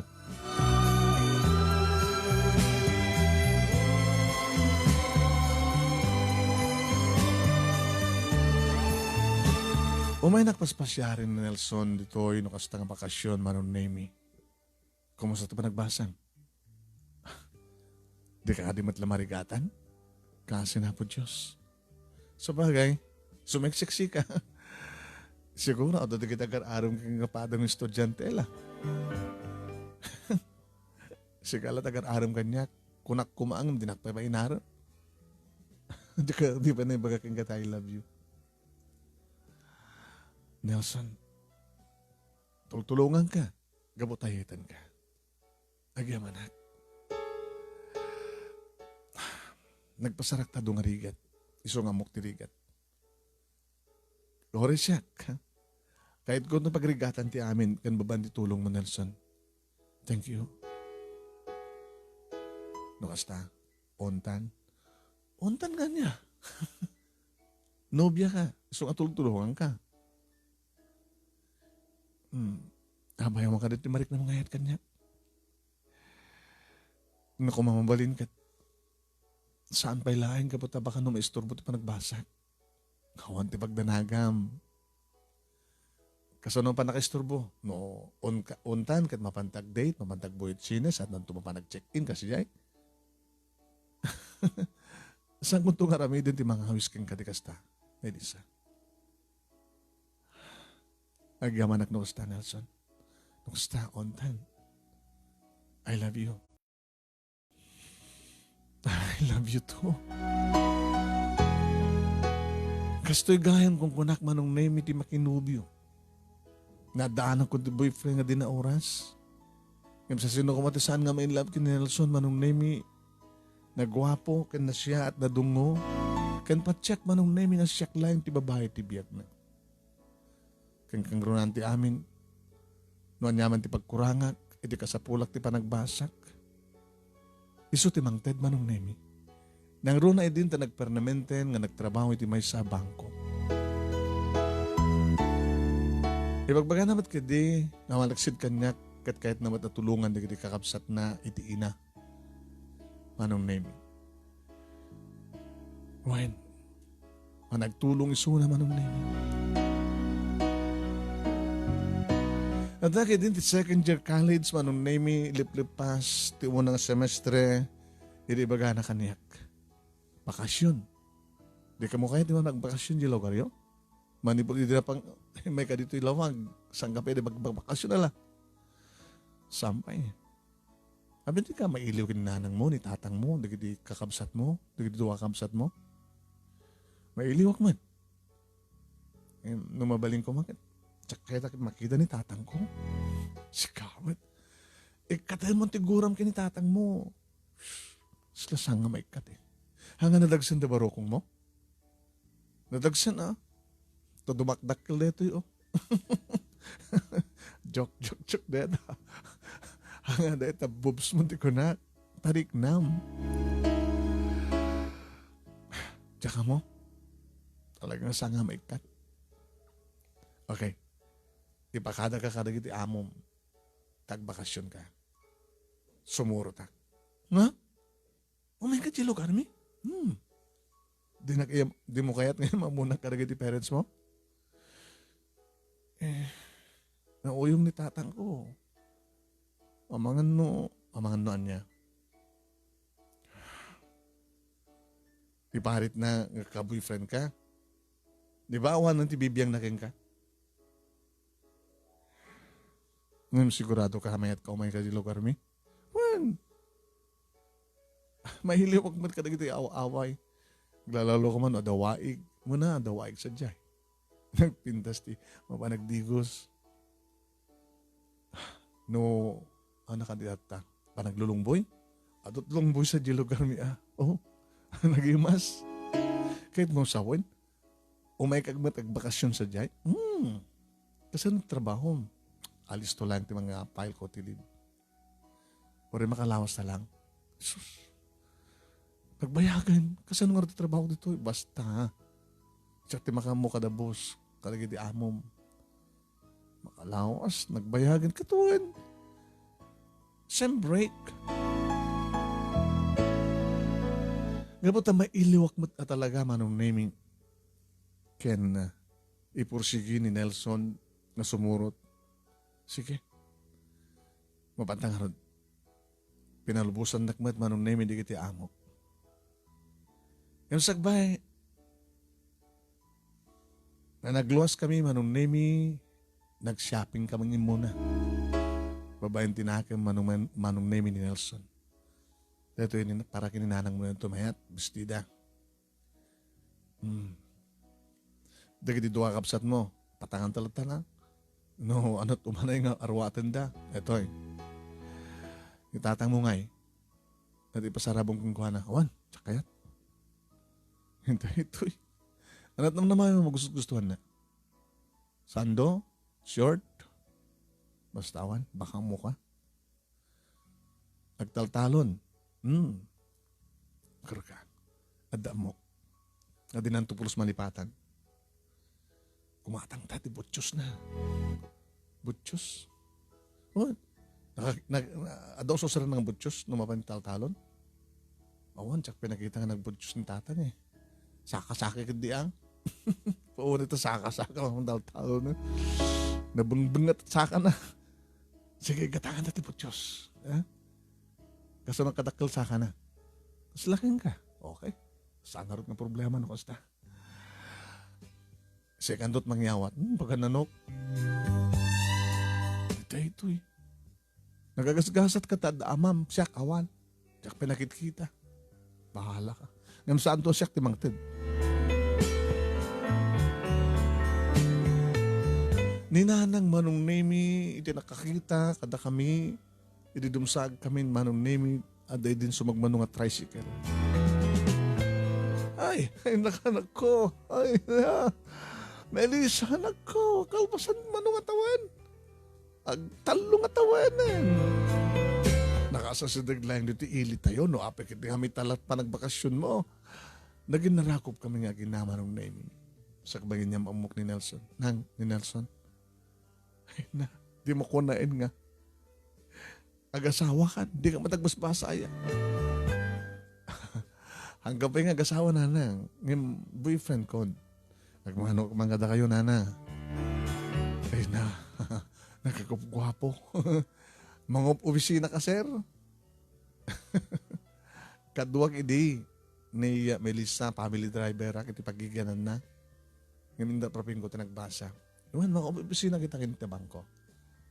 Umaynak paspasiaren ni Nelson ditoy no kasta nga bakasyon, Manong Nemi. Kumusta ti panagbasam? Di ka kadi met la marigatan? Kaasi na, Apo Dios. Sabagay, sumeksik sika. Siguro, adda dagiti agar-arem ken nga padang estudiante la. Sika la ti agar-arem kaniak, kunak koma ngem dinak pay mainaro. Di ka, di pay naibaga kenka ti I love you. Nelson, tultulonganka. Gapu ta ayetenka. Agyamanak. Nagpasarak ta adu nga rigat. Isu nga ammok ti rigat. Uray siak, ha? Kayatko no pagrigatan ti amin ken babaen ti tulongmo, Nelson. Thank you. No kasta, ontan. Ontan nga ania? Nobiaka, isu nga tultulonganka. Hmm. Abayaw man kadi ti mariknam nga ayat kaniak. No koma mabalin ket saan pay laeng gapu ta baka no maisturbo ti panagbasak. Awan ti pagdanagam. Kasano pannakaisturbo? No on ka, ontan ket mapantag date, mapantag buyot sine, saanto mapanag check-in, kasdiay? Saan kunto nga aramiden ti mangawis kenka ti kasta? Ay, di sa. Agyamanak no kasta, Nelson. No kasta, ontan. I love you. I love you too. Kastoy gayam kunkunak, Manong Nemi, ti makinubio. Nadaanan ko ti boyfriend nga di naoras. Ngem sa sino koma ti saan nga ma-in love ken ni Nelson, Manong Nemi, naguapo, ken nasiaat, nadungngo, ken patiek, Manong Nemi, nga siak laeng ti babai ti biagna. Ken kangrunaan ti amin, no aniaman ti pagkurangak, idi kasapulak ti panagbasak. Isu ti mangted, Manong Nemi. Nangruna idin ta nagpernamenten nga nagtrabaho iti maysa a bangko. Ibagbagana met ketdi nga malaksid kaniak ket kayatna met a tulongan dagiti kakabsatna iti ina. Manong Nemi. Wen, managtulong isuna, Manong Nemi. Adda ketdin ti second year college, Manong Nemi, liplippas ti unang semestre, idi ibagana kaniak, "Bakasyon. Di kamo kayat ti magbakasyon di lugaryo? Manipud idi napang-, may ka ditoy lawag, saan ka pwede magbakasyon, ala?" Sampay. Abi, di ka mailiw ken nanangmo, ni tatangmo, dagiti kakabsatmo, dagiti dua a kabsatmo? Mailiwak met. Ngem, no mabalinko man, diak kayat a makita ni tatangko. Sika met. Ikkatem ti guram ken ni tatangmo. Sika saan nga maikkat, eh. Haan nga nadagsen da barukongmo? Nadagsen, ah. Ta dumakdakkel daytoy, oh. Joke, joke, joke dayta. Haan nga dayta boobsmo ti kunak. Tariknam. Diak ammo. Talaga nga saan nga maikkat. Okay. Ipakadaka kadagiti amom. Tagbakasyon ka. Sumurotak. Nga? Umayka ti lugarmi? Hmm. Di na kaya, di mo kayat nga mamunak kadagiti parents mo? Eh, nauyong ni tatangko. Amangan no, amangan no ania. Iparit na nga ka-boyfriend ka. Di ba awanen ti bibiang na kenka? Ngem sigurado ka, mayat ka umay ka di lugar mi? Wen, mailiwak met kadagiti aw-away. Aglalalo ka man, adda waig. Muna, adda waig sadiay. Nagpintas ti mapan nagdigos. No, ano ka di atta? Panaglulungboy? Adut lungboy sa di lugar mi, ah. Oh, nagimas. Kahit mo sawen, umay kagmat agbakasyon sadiay? Hmm. Kasano trabaho? Alisto lang ti mga file ko ti leave. Uray makalawas ta lang. Sus. Nagbayagan. Kasano nga ti trabaho ditoy? Basta. Siak ti makaammo kada boss. Kadagiti amom. Makalawas, nagbayagan. Katuen. Sem break. Nga ta mailiwak met a talaga, Manong Nemi. Ken, uh, ipursigi ni Nelson nga sumurot. Sige. Mapantang harod. Pinalubosannak met, Manong Nemi, dagiti amok. Ngem sakbay, na nagluas kami, Manong Nemi, nag-shopping kami immuna. Babaen ti nakem, Manong, Manong Nemi, ni Nelson. Daytoy ni, para ken ni nanang mo mayat, bestida. Hmm. Dagiti dua a kabsat mo, patangan ta latta na. No, ano't umanay nga arwaten da. Etoy. Itatang mo ngay. Iti pasarabong kenkuana. Awan, diak kayat. Hintay itoy. Ana't namnama mo gusto-gustuhan na. Sando, short, basta awan, baka mo ka. Agtaltalon. Hmm. Karka. Adda mo. Adinanto pulos malipatan. Kumatang ta ti butchos na. Butchos? Oh, naka-, nag-, adda uso sira nga butchos no mapan taltalon? Awan, diak pinakita nga nagbutchos ni tatang eh. Saka-saka ket di ang. Pauna ita saka-saka, ang taltalon eh. Nabungbungat saka na. Sige, gatangan ta ti butchos. Eh? Kaso nagkadakkel saka na. Mas laking ka. Okay. Saan nga nga problema no kasta? Second dot mangyawat. Hmm, pagkananok. Daytoy. Nagagasgasat ka ta adda amam, siak awan. Diak pinakitkita. Bahala ka. Ngem saan to siak ti mangted. Ni Nanang Manong Nemi, iti nakakita, kada kami, idi dumsag kami, Manong Nemi, adda idin sumagmano nga tricycle. Ay, ay, nakanak ko. Ay, na. Melissa, anak ko. Kalpasan mano nga tawen. Agtallo nga tawenen. Nakasasideg laeng ditoy ili tayo, no? Apay ket nga mitalat panagbakasyon mo. Nagin narakop kami nga aginama nung Nemi. Sakbay nga ammok ni Nelson. Nang, ni Nelson. Ay na, di mo kunaen nga. Agasawa ka, dika met agbasbasa aya. Anggapo nga agasawa, nana, ngem boyfriend ko. Nagmano man kadakayo, nana. Ay na, nagkagupguapo. Mangup-opisina ka, sir? Kaduak idi ni, uh, Melissa, family driver, ak iti pagigiananna. Ngem inda propinko ti nagbasa. Wen, mangup-opisina kita ken ti bangko.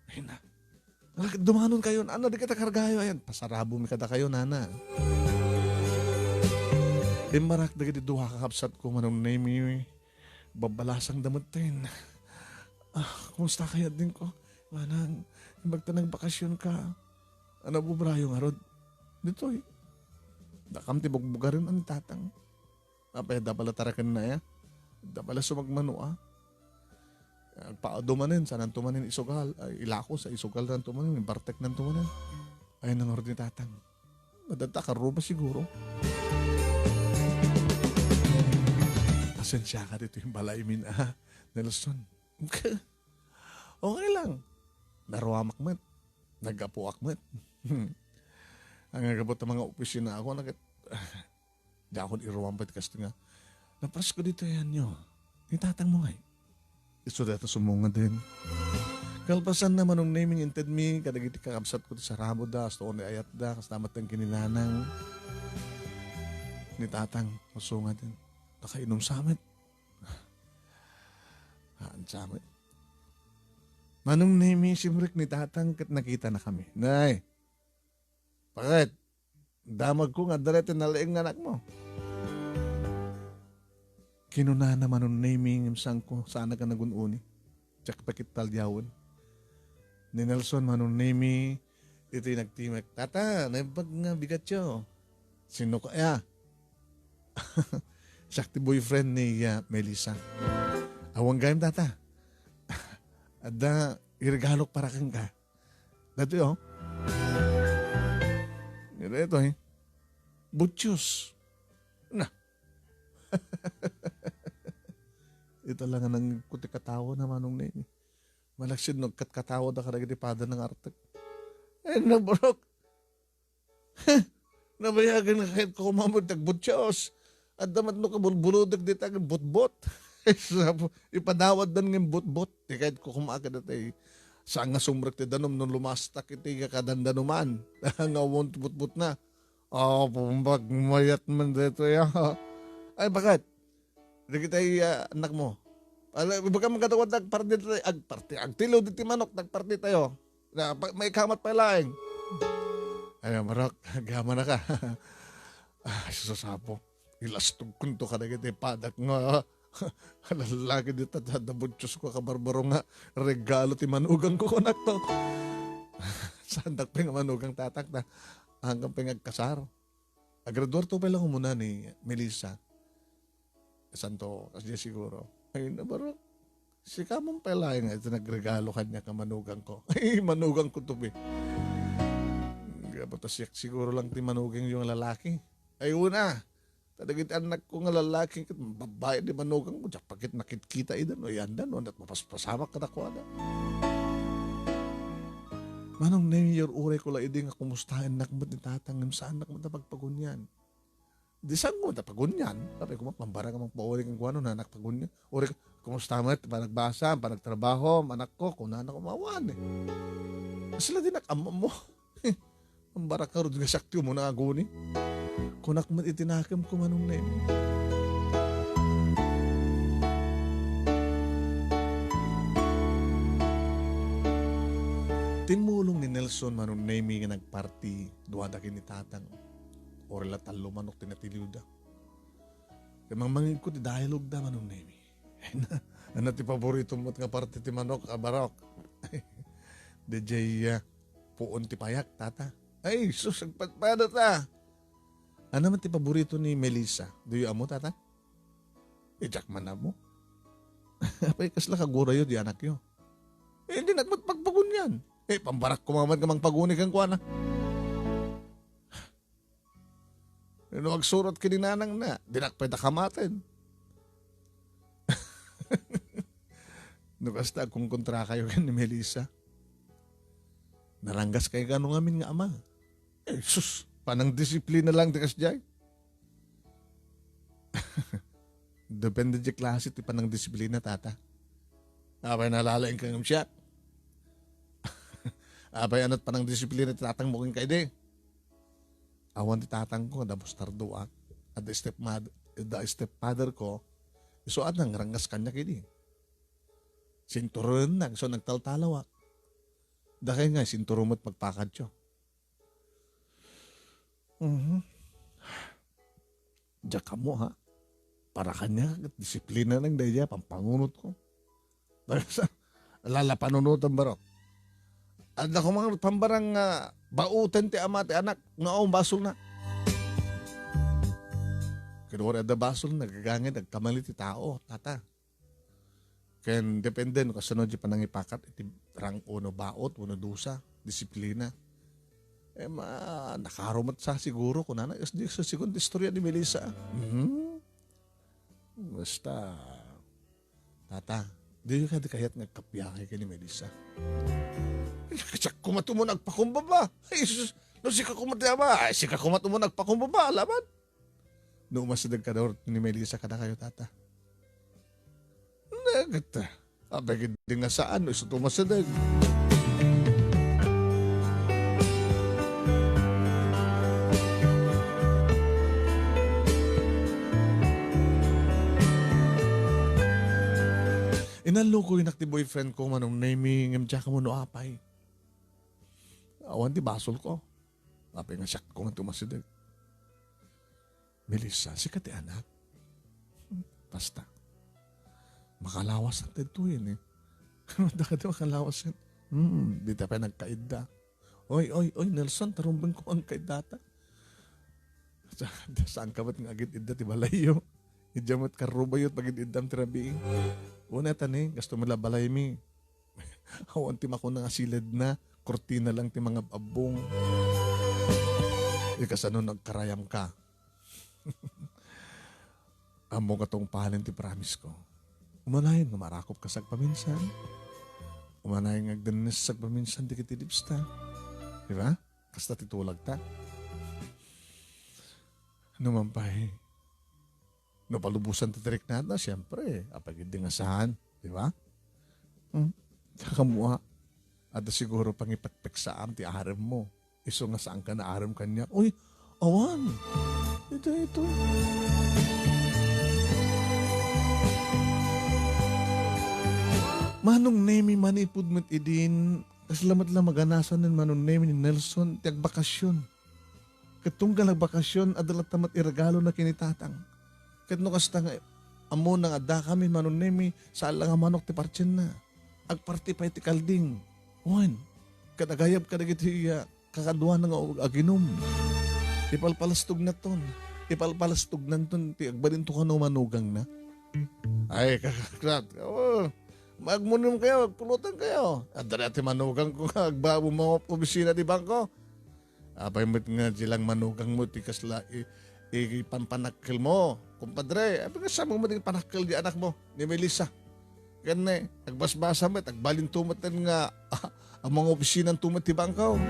Ay na. Nalakit dumanon kayo, nana, di kita kargayo, ayan. Pasarabo mi kada kayo, nana. Immarak dagiti dua kakabsat ko, Manong Nemi, babbalasang damutten. Ah, kumusta kayo din ko? Manang, imbag ta nagbakasyon ka. Ano, bubrayo nga rod? Ditoy. Dakam ti bugbugarin, ang tatang. Apay, da pala taraken na ya. Da pala sumagmano, ah. Agpaado manen, sananto manen isugal. Ay, ilako sa isugal nanto manen, bartek nanto manen. Ay, nangarod ni tatang. Madata ka ruba siguro. Pasensya ka dito yung balay min, ah, Nelson. Okay lang. Naruamak met. Nagapuak met. Ang agabot ng mga opisina ako, nakit-, Diakon iruam pay ti kastoy nga, "Napasko ditoy, anyo? Ni tatang mo ngay?" Isu dayta sumungaden. Kalpasanna, Manong Neming, inted mi kadagiti kakabsat ko ti saraboda, kasta ni ayatda, kasta met ti kininanang ni tatang, masungaden. Nakainom sa met. Haan sa met. Manong Nemi, simrek ni tatang ket nakitanakami. Nay, bakit? Damagko nga adda daytoy nalaing nga anakmo. Kinunana, Manong Nemi, ngem saanko, saanak a nagun-uni. Diak pay ket taldiawen. Ni Nelson, Manong Nemi, iti nagtimek, "Tata, naimbag nga bigatyo." "Sino kaya?" "Siak ti boyfriend ni, ah, Melissa." "Awan gayam, tata. Adda iregalok para kenka." Daytoy, oh. Daytoy, eh. Butios. Na. Ita lang nga nangigko ti katawa na, Manong Neni. Malaksid no agkatkatawa da kadagiti pada nga artek. Ay, nabarok. Nabayagan nga kayat ko kumamag ti agbutios. Adda met no kabulbulodek dita nga butbot. Sapo, ipadawatdan nga butbot. Ti kayat ko kumakadata, eh. Saan nga sumrek ti danum no lumastak iti kakadandanuman. Nga awan ti butbot na. Apo, magmayat man daytoy, ah. Ay, bakit? Dagiti, ah, anak mo. Ala, ibagam nga daw agparti tayo, agparti, agtilo diti manok, nagparti tayo. Na, pa-, maikamat pay laeng. Ay, Marok, agyaman na ka. Ah, susasapo. Ilastog kunto kadagiti padak nga lalaki dita, ta-, nabutios ko kabarbaro nga regalo ti manugang ko, kunak to. Saandak pay nga manugang tatak na, hanggang pay nga agkasar. Agraduar to pay lang umuna ni Melissa. Santo, kasdiay siguro. Ay, nabarok. Sika man pay laeng nga iti nagregalo kaniak nga manugang ko. Ay, manugang ko to, be. Gapu ta siak siguro lang ti manugang yung lalaki. Ay, una. Ta dagiti anak ko nga lalaki, ket babae di manugang ko, diak pay ket makitkita ida, no, yanda, no, nat mapaspasamak kadakuada. Manong Nemi, uray ko la idi nga kumustaennak met ni tatang, ngem saannak met a pagpagunyan. Di saan ko met a pagunyan. Apay ko, mambara ka, mangpauli kenkuana, no, anak, pagunyan. Uray ka, "Kumusta met? Panagbasa, panagtrabaho, anak ko?" Kunana ko, "Awan, eh." Sila di nak-, ammo mo. Mambara ka rod nga siak ti umuna aguni. Kunak met iti nakem ko, Manong Nemi. Timmulong ni Nelson, Manong Nemi, nga nagparti, duada ken ni tatang. Uray la tallo manok ti natiliwda. Ket mangmangegko ti dialogue da, Manong Nemi. Ania ti paborito met nga parte ti manok, a Barok? Daydiay, ah, puon ti payak, tata. Ay, sus, agpadpada ta. Ania met ti paborito ni Melissa? Do you ammo, tata? Eh, diak man ammo. Apay, kasla kagurayo di anakyo? Eh, dinak met pagpagunyan. Eh, pambarak ko man nga mangpaguni kenkuana. No agsurat ken ni nanangna, dinak pay da kamaten. No kasta, agkonkontra kayo ken ni Melissa. Naranggas kay kano ngamin nga ama. Eh, sus, panangdisiplina lang ti kasdiay. Depende ti klase ti panangdisiplina, tata. Apay nalalaing ka ngem siak? Apay anat panangdisiplina ti tatangmo kenka idi? Awan ti tatangko, da bastardoak. At the stepmother, the stepfather ko, isu a nangrangas kaniak idi. Sinturonennak, isu a nagtaltalawak. Dakay nga, sinturon met pagpakadyo. Mhm. Diak ammo, ha? Para kaniak, disiplina lang daydiay, pampangunotko. Lala panunotan baro. Adda koma pambarang nga baoten ti ama ti anak, nga awan basolna. Ket uray adda basolna, gagangay agkamali ti tao, tata. Ken depende no kasano ti panangipakat iti rang-, wenno baot, wenno dusa, disiplina. Eh, ma-, nakaro met sa siguro, kunana, is di sa segunda istorya ni Melissa. Mhm. Basta, tata, di kadi kayat nga agkappia kay ken ni Melissa. Siak koma ti umuna agpakumbaba. Ay, sus, no sika koma ti ama, ay, sika koma ti umuna agpakumbaba, alaman. No umasideg kadakayo ni Melissa kadakayo, tata. Nagat, apay ketdi nga saan no isu ti umasideg. Inallokoynak ti boyfriend ko, Manong Nemy, ngem diak ammo no apay. Awan ti basolko. Apay nga siak koma ti umasideg. Melissa, sika ti anak? Basta. Makalawasan daytoyen, eh. Ano da ka makalawasan? Hmm, dita pay nagkaidda. Oy, oy, oy, Nelson, tarumbenko nga agkaidda ta. Sa-, saanka met nga agid-idda ti balayyo? Idiay met karrubayo ti pagid-iddam ti rabii. Una ta ni, gasto met la balaymi. Awan ti makuna nga siledna, kurtina lang ti mangab-abbong. Ikasano no agkarayamka? Ammoka tungpalen ti promise ko. Umanayon nga marakopka sagpaminsan. Umanayon nga agdennes sagpaminsan dagiti lips ta. Di ba? Kasta ti tulagta. Ano man pay, no palubosan ti triknada, siempre, apay ketdi nga saan, di ba? Hmm? Kakamua, adda siguro pangipekpeksaam ti aremmo. Isu nga saanka naarem kaniak. Uy, awan. Ito, ito. Manong Nemy, manipud met idin, kasla met la maganasan ni Manong Nemy ni Nelson ti agbakasyon. Ket tunggal agbakasyon, adda latta met iregalona ken ni Tatang. Ket no kasta nga ammona nga addakami, Manong Nemy, saan la nga manok ti partienna. Agparti pay ti kalding. Wen, ket agayab kadagiti, ah, kakaduana nga aginum. Ipalpalastognaton. Ipalpalastognanton ti agbalinto kano manugangna. Ay, kakakrat. Oo. Magmunum kayo, agpulutan kayo. Adda ti manugangko nga agbabo mo opisina ti bangko. Apay met nga di lang manugangmo ti kasla i-, i-, ipanpanakkelmo, kumpadre. Apay nga saan mo met ipanakkel di anakmo, ni Melissa? Ken ni, agbasbasa met, agbalinto met nga, ah, ang mga opisinanto met ti bangko.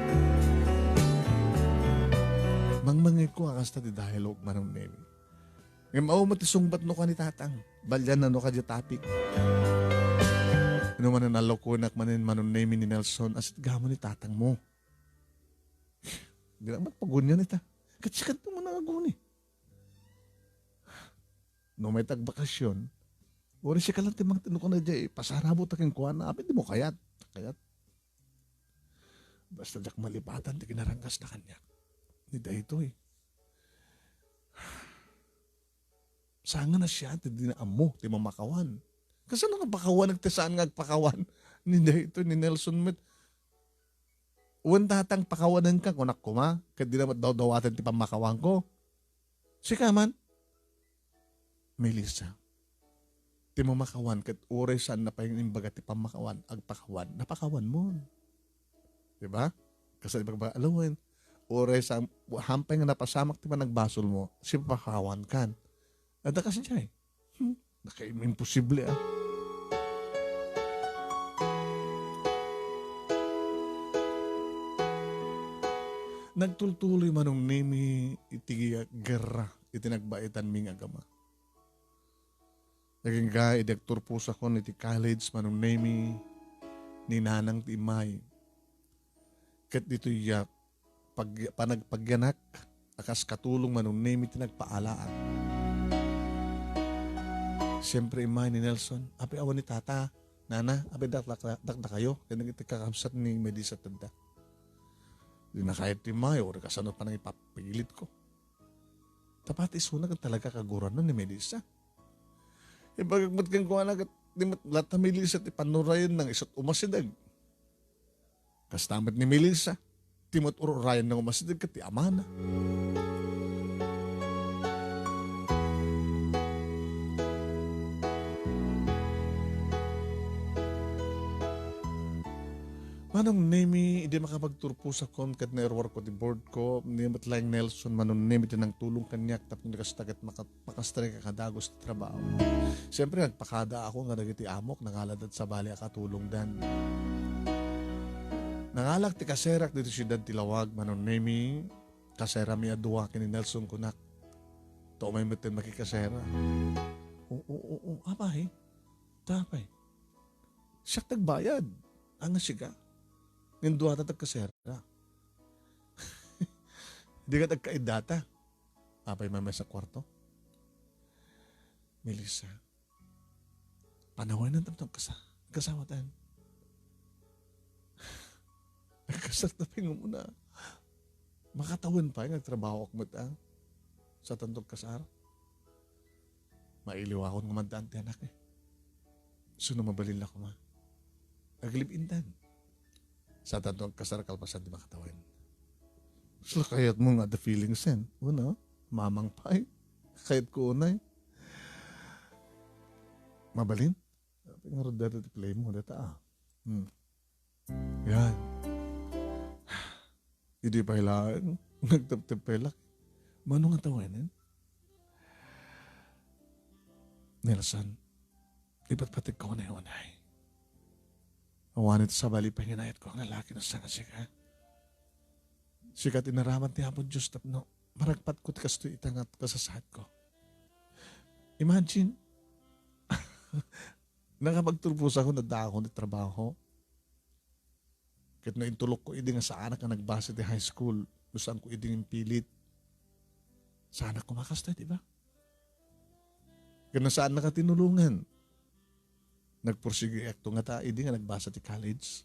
Mangmangegko a kasta ti dialogue, Manong Nemy. Ngem awan met ti sungbatno ken ni Tatang. Baliananno kadi a topic. No manen nalokonak manen, Manong Nemy, ni Nelson, a sitgamo ni tatangmo. Di lang met pagunian ita. Ket sika ti umuna nga aguni. No mayat agbakasyon, uray sika lang ti mangtino kaniay, pasarabot ta kenkuana, apay dimo kayat. Kayat. Basta diak malipatan ti kinarangasna kaniak. Ni daytoy. Saan nga nasia ti di na ammo ti mamakawan? Kasano nga pakawan ti saan nga agpakawan? Ni daytoy, ni Nelson met. Wen, tatang, pakawanenka, kunak koma, ket di na met dawdawaten ti pammakawanko. Sika man, Melissa, ti mamakawan ket uray saanna pay nga imbaga ti pammakawan, agpakawan, napakawanmon. Di ba? Kasla ibagbaga, alawen, uray sa-, hampay nga napasamak ti panagbasolmo, sipapakawankan. Adda kasdiay. Hmm? Nakaim-, imposible, ah. Nagtultuloy Manong Nemi iti gerra iti nagbaitanmi nga agama. Agingga idi agturposakon iti college, Manong Nemi, ni Nanang ti immay. Ket ditoy a pag-, panagpagyanak a kas katulong, Manong Nemi, ti nagpaalaak. Siyempre, immay ni Nelson, apay awan ni Tata, Nana, apay dakdak-, dakdakayo, ken dagiti kakabsat ni Melissa tadda. Di na kayat ti immay, uray kasano panangipapilitko. Ta pati isuna ket talaga kaguruan ni Melissa. Ibagak met kenkuana ket di met latta Melissa ti pannurayen nang isu ti umasideg. Kasta met ni Melissa, ti met ur-urayen nang umasideg ket ti amana. Manong Nemi, idi makapagturposakon ket nairwarko ti board ko, ni met laeng Nelson, Manong Nemi, ti nangtulong kaniak tapno kasta ket maka-, makastrekak a dagus ti trabaho. Siyempre, nagpakadaakon kadagiti amok, nangalada sabali a katulongdan. Nangalak ti kaserak ditoy siudad ti Laoag, Manong Nemi, kaserami a dua ken ni Nelson kunak. Ta umay metten makikasera. Oo, oo, oo, apay. Ta apay. Siak ti agbayad. Ania sika? Ngem duata ti agkasera. Dika ti agkaiddata. Apay, maymaysa a kuarto? Melissa. Panawen tapno agkasa-, agkasawatan. Agkasar ta pay nga umuna. Makatawen pay nga agtrabahoak met, a? Saantanto agkasar? Mailiwakon nga maddaan ti anak, e. Isu no mabalin la koma. Aglive-intan. Saantanto agkasar kalpasan ti makatawen. Sula kayatmo nga adda feelings, e. Una, mamang pay. Kayatko unay. Mabalin? Apay ngarud dayta ti play mo, dayta, a. Hmm. Yan. Idi pay laeng, nagteptep pay la. Mano nga tawenen? Nelson, ipatpategko unay-unay. Awan iti sabali pay nga inayatko nga lalaki no saan nga sika. Sika ti inaraman ti Apo Dios tapno maragpatko ti kastoy ita nga kasasaadko. Imagine, nakapagturposakon, addaakon ti trabaho. Ket no intulokko idi nga saanak a nagbasa ti high school, no saanko idi nga impilit, saanak koma kastoy, di ba? Ket no saannaka tinulongan, nagpursigiakto ngata idi nga nagbasa ti college.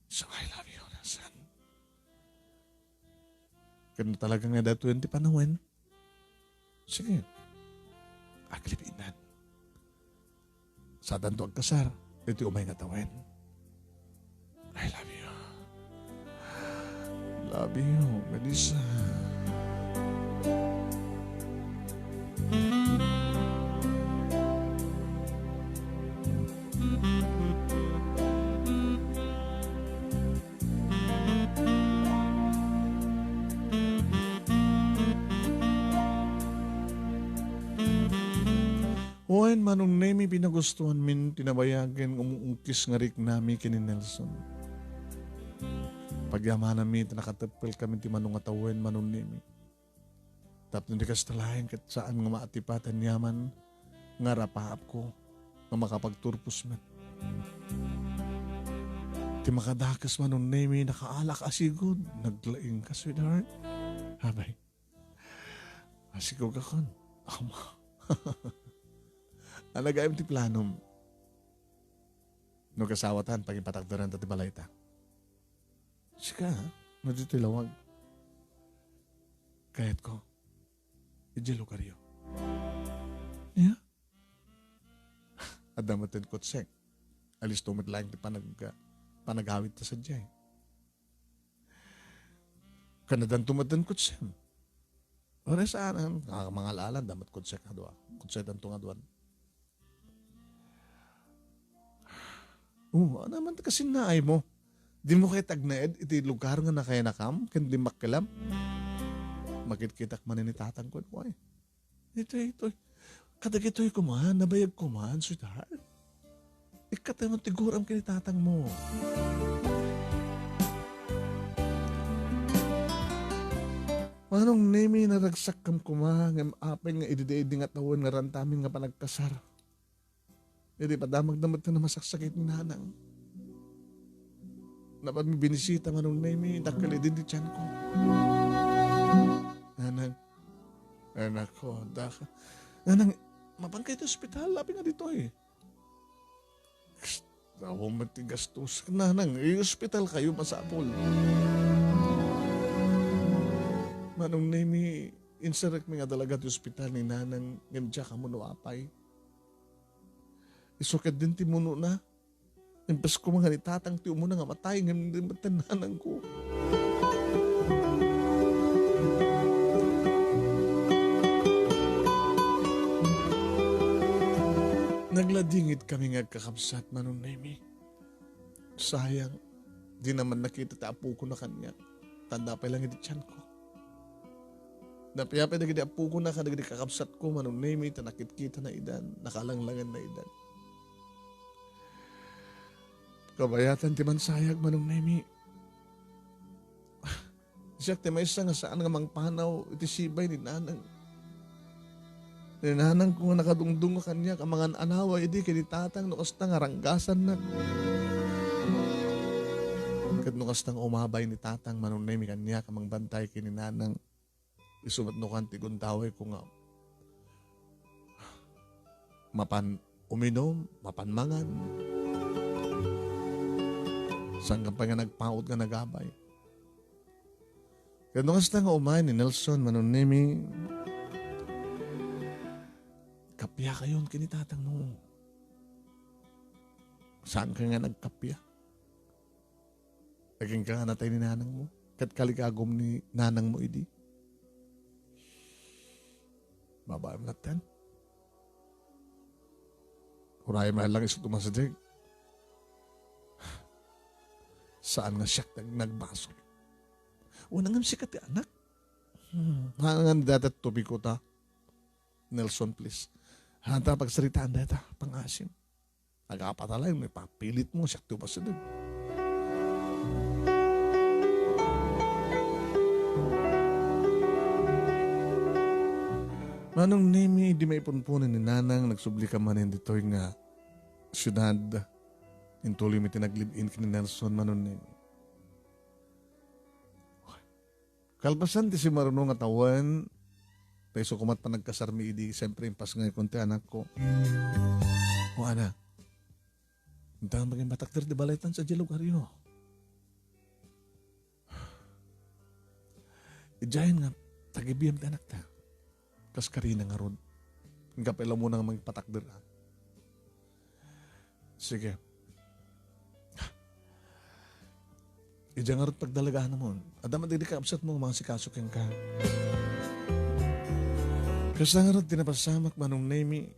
So, I love you, Nelson. Ket no talaga nga daytoyen ti panawen, sige, aglive-inan. Saantanto agkasar iti umay nga tawen. I love you. Love you, Melissa. Wen, Manong Nemi, pinagustuanmin ti nabayagen nga umuungkis nga riknami ken ni Nelson. Pagyamananmi ta nakateppelkami ti mano nga tawen, Manong Nemi. Tapno di kasta laeng ket saan nga maatipaten yaman nga arapaapko nga makapagturpos met. Ti makadakes, Manong Nemi, nakaalak a sigud. Naglaingka, sweetheart. Abay. Asigugakon. Ama. Anagaem ti planom. No kasawatan, pagipatagderanta ti balayta. Sika, ha? No ditoy lawag. Kayatko. Idiay lugaryo. Yeah? Adda met ten kutsek. Alisto met laeng ti panag-, panagawidta sadiay. Kanadanto met den kutsem. Ore saan, ah, mangal-alan, damat kutsek nga dua. Kutsetanto nga dua. Oh, ano man ti kasinnaay mo? Di mo kayat agnaed iti lugar nga nakayanakam, ken di makkelam? Makitkitak manen ni tatang ko, ay. Itoy, itoy. Kadagitoy koma, nabayag koma, sweetheart. Ikkatem ti guram ken ni tatang mo. Manong Nemi, naragsakkam koma, ngem apay nga idi, idi nga tawen nga rantamin nga panagkasar. Idi padamagda met ti namasaksakit ni Nanang. Napanmi binisita, Manong Nemi, dakkel idin ti tianko. Nanang, anakko, daka. Nanang, mapankayo ti ospital, apay nga ditoy. Awan met ti gastos. Nanang, i-ospital kayo, masapul. Manong Nemi, inserrekmi nga talaga ti ospital ni Nanang, ngem diak ammo no apay. Isu ketdin ti munona. Imbes koma nga ni Tatang ti umuna nga matay, ngem di met ti nanangko. Nagladingit kami nga agkakabsat, Manong Nemi. Sayang, di naman nakita ti apokon a kaniak. Tanda pay lang iti tianko. Napiapay dagiti apokona kadagiti kakabsatko, Manong Nemi, ta nakitkitana idan, nakalanglanganna idan. Kabayatan ti mansayag, Manong Nemi. Siak ti maysa nga saan nga mangpanaw iti sibay ni Nanang. Ni Nanangko nga nakadungdungngo kaniak a mangan-anawa idi ken ni Tatang no kasta nga ranggasannak. Ket no kasta nga umabay ni Tatang, Manong Nemi, kaniak a mangbantay ken ni Nanang. Isu met no kan ti gundawayko nga mapan uminum, mapan mangan. Saan ka pay nga nagpaut nga nagabay. Ket no kasta nga umay ni Nelson, Manong Nemi, kapiakayon ken ni Tatang no. Saan ka nga nagkapia? Agingga nga natay ni nanangmo, ket kaligagom ni nanangmo idi. Babaem latten. Uray man lang isu tumasideg. Saan nga siak ti nagbasol? Wen ngem sika ti anak. Hmm. Hangan data tubig ko ta. Nelson, please. Hanta pagsaritaan data, pangasim. Nagapatalayo, may papilit mo, siak ti upasideg. Manong Nemi, idi maipunpunen ni Nanang, nagsubli ka manen ditoy nga siudad. Intuloy mi ti nag-live-in ken ni Nelson, Manong Nemi. Kalpasan ti simaruno nga tawen, ta isu koma ti panagkasarmi idi, siyempre, impasngayko ti anakko. O, anak, intan maging matakder ti balaytan sa dialog, Aryo. Idiayen nga, tagibiem ti anakta. Kas karina ngarud. Ingka pay la muna nga mangipatakder, a. Sige. Idiay ngarud pagdalaganamon. Adda man dagiti kaabsatmo nga mangasikaso kenka. Kasta ngarud ti napasamak, Manong Nemi.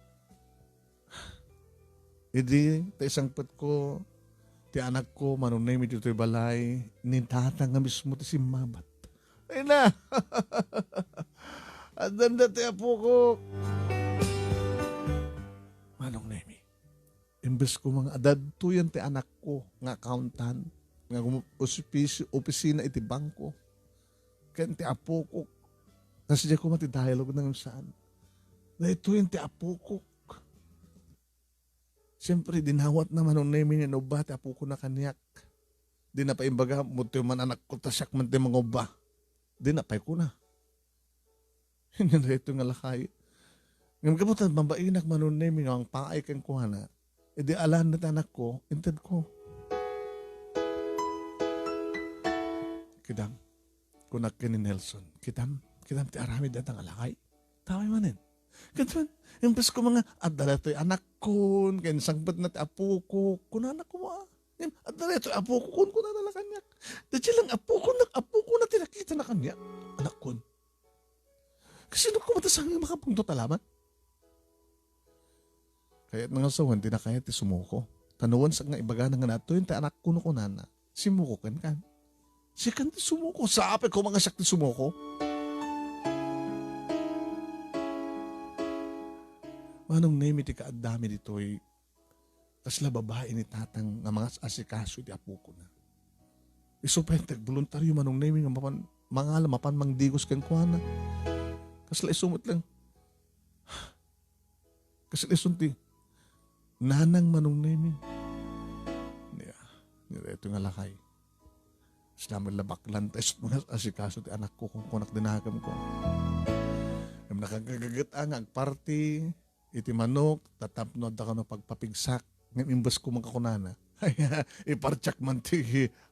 Idi, ta isangpetko, ti anakko, Manong Nemi, ditoy balay, ni Tatang nga mismo ti simmabat. Ay na! Addan dati apokok! Manong Nemi, imbes ko nga adda ditoyen ti anakko nga accountant, nga gum-, ospis-, opisina iti bangko, ken ti apokok, ta sadiay koma ti dialogue na ngem saan. Daytoyen ti apokok. Siyempre, dinawatna, Manong Nemi, nga inubba ti apokona kaniak. Dina pay imbaga, "Ditoy man anakko, ta siak man ti mangubba." Dina pay kuna. Ania daytoy nga lakay? Ngem gapu ta mabainak, Manong Nemi, nga mangpaay kenkuana, idi alaenna ti anakko, intedko. Kidam, kunak ken ni Nelson, "Kitam, kitam ti aramid dayta nga lakay." Taway manen. Ket man, imbes ko nga, "Adda daytoy anakkon, ken sangpetna ti apokok," kunana koma. Ngem, "Adda daytoy apokokon," kunana la kaniak. Daydiay lang apokon, apokona ti nakitana kaniak. Anakkon. Kasino koma ta saan nga makapungtot a laman? Kayatna nga sawen, dina kayat ti sumuko. Ta no wen sa nga ibagana nga, "Daytoy ti anakko," no kunana, simuko kenka. Sikan ti sumuko. Sapay koma nga siak ti sumuko. Manong Nemi, ti kaaddami ditoy, kasla babai ni Tatang nga mangas-asikaso iti apokona. Isu pay ti agboluntario, Manong Nemi, nga mapan mangala, mapan mangdigos kenkuana. Kasla isu met lang. Kasla isun ti nanang Manong Nemi. Nia, nia daytoy nga lakay. Sinamin la baklan ta isu met nga asikaso ti anakko, kunkunak dinakemko. Ngem nakagagaget a nga agparti iti manok, ta tapno adda kano pagpapigsak. Ngem imbes koma nga kunana, "Ay, ipartiak man ti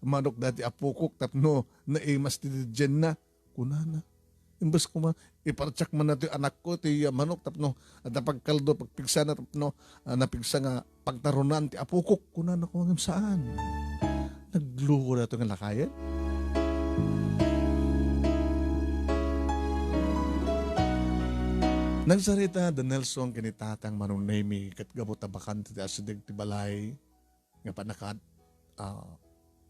manok dati apokok tapno naimas ti didienna," kunana. Imbes koma, "Ipartiak man dati anakko ti manok tapno adda pagkaldo, pagpigsana tapno, ah, napigsa nga pagtarunan ti apokok," kunana koma ngem saan. Nagluko daytoy nga lakayen. Nagsarita da Nelson ken ni Tatang Manong Nemi ket gapu ta bakante ti asideg ti balay nga pannaka-, ah,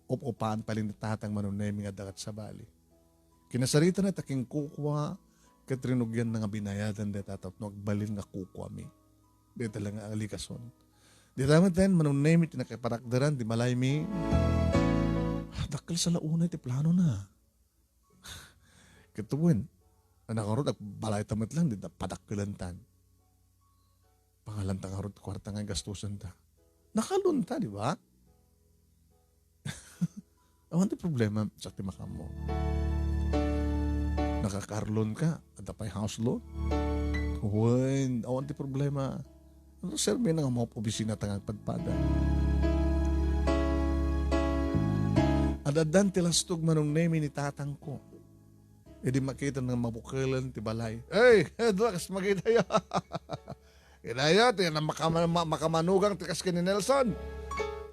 up-upaan pay ni Tatang Manong Nemi nga adda ket sabali. Kinasaritana ta kinkukua ket rinugianna nga binayadan dayta tapno agbalin nga kukuami. Dayta la nga alikason. Dayta met ten, Manong Nemi ti nakaparakderan ti balaymi. Dakkel sa la unay ti planona. Ket wen, anak ngarud, agbalayta met lang, di da padakkelantan. Pangalanta ngarud ti kuarta nga gastusenta. Nakalonta, di ba? Awan ti problema, siak ti makaammo. Naka-car loan ka, adda pay house loan. Wen, awan ti problema. Ano, sir, may nga mga opisina ta nga agpadpada. Adaddan ti lastog Manong Nemi ni tatangko. Idi makita nga mabukelen ti balay. "Hey, dua kas makita ya." Kidaya, ti na makama-, ma-, makamanugang ti kas ken ni Nelson.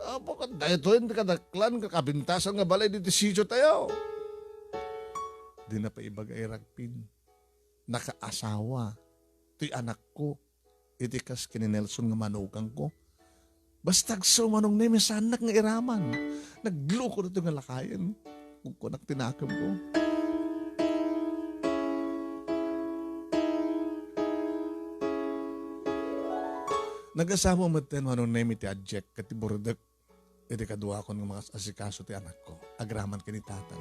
Apo, ket daytoy ti kadaklan, kakabintasan nga balay diti sitio tayo. Di na pa ibaga i Ragpin. Nakaasawa. Toy anakko. Iti kas ken ni Nelson nga manugangko. Basta agsumanong ni, misannak nga iraman. Nagluko daytoy nga lakayen. Kunkunak ti nakemko. Nagasawa metten Manong Nemi ti ajek ket ti burdek iti kaduakon nga mangas-asikaso ti anakko agraman ken ni tatang.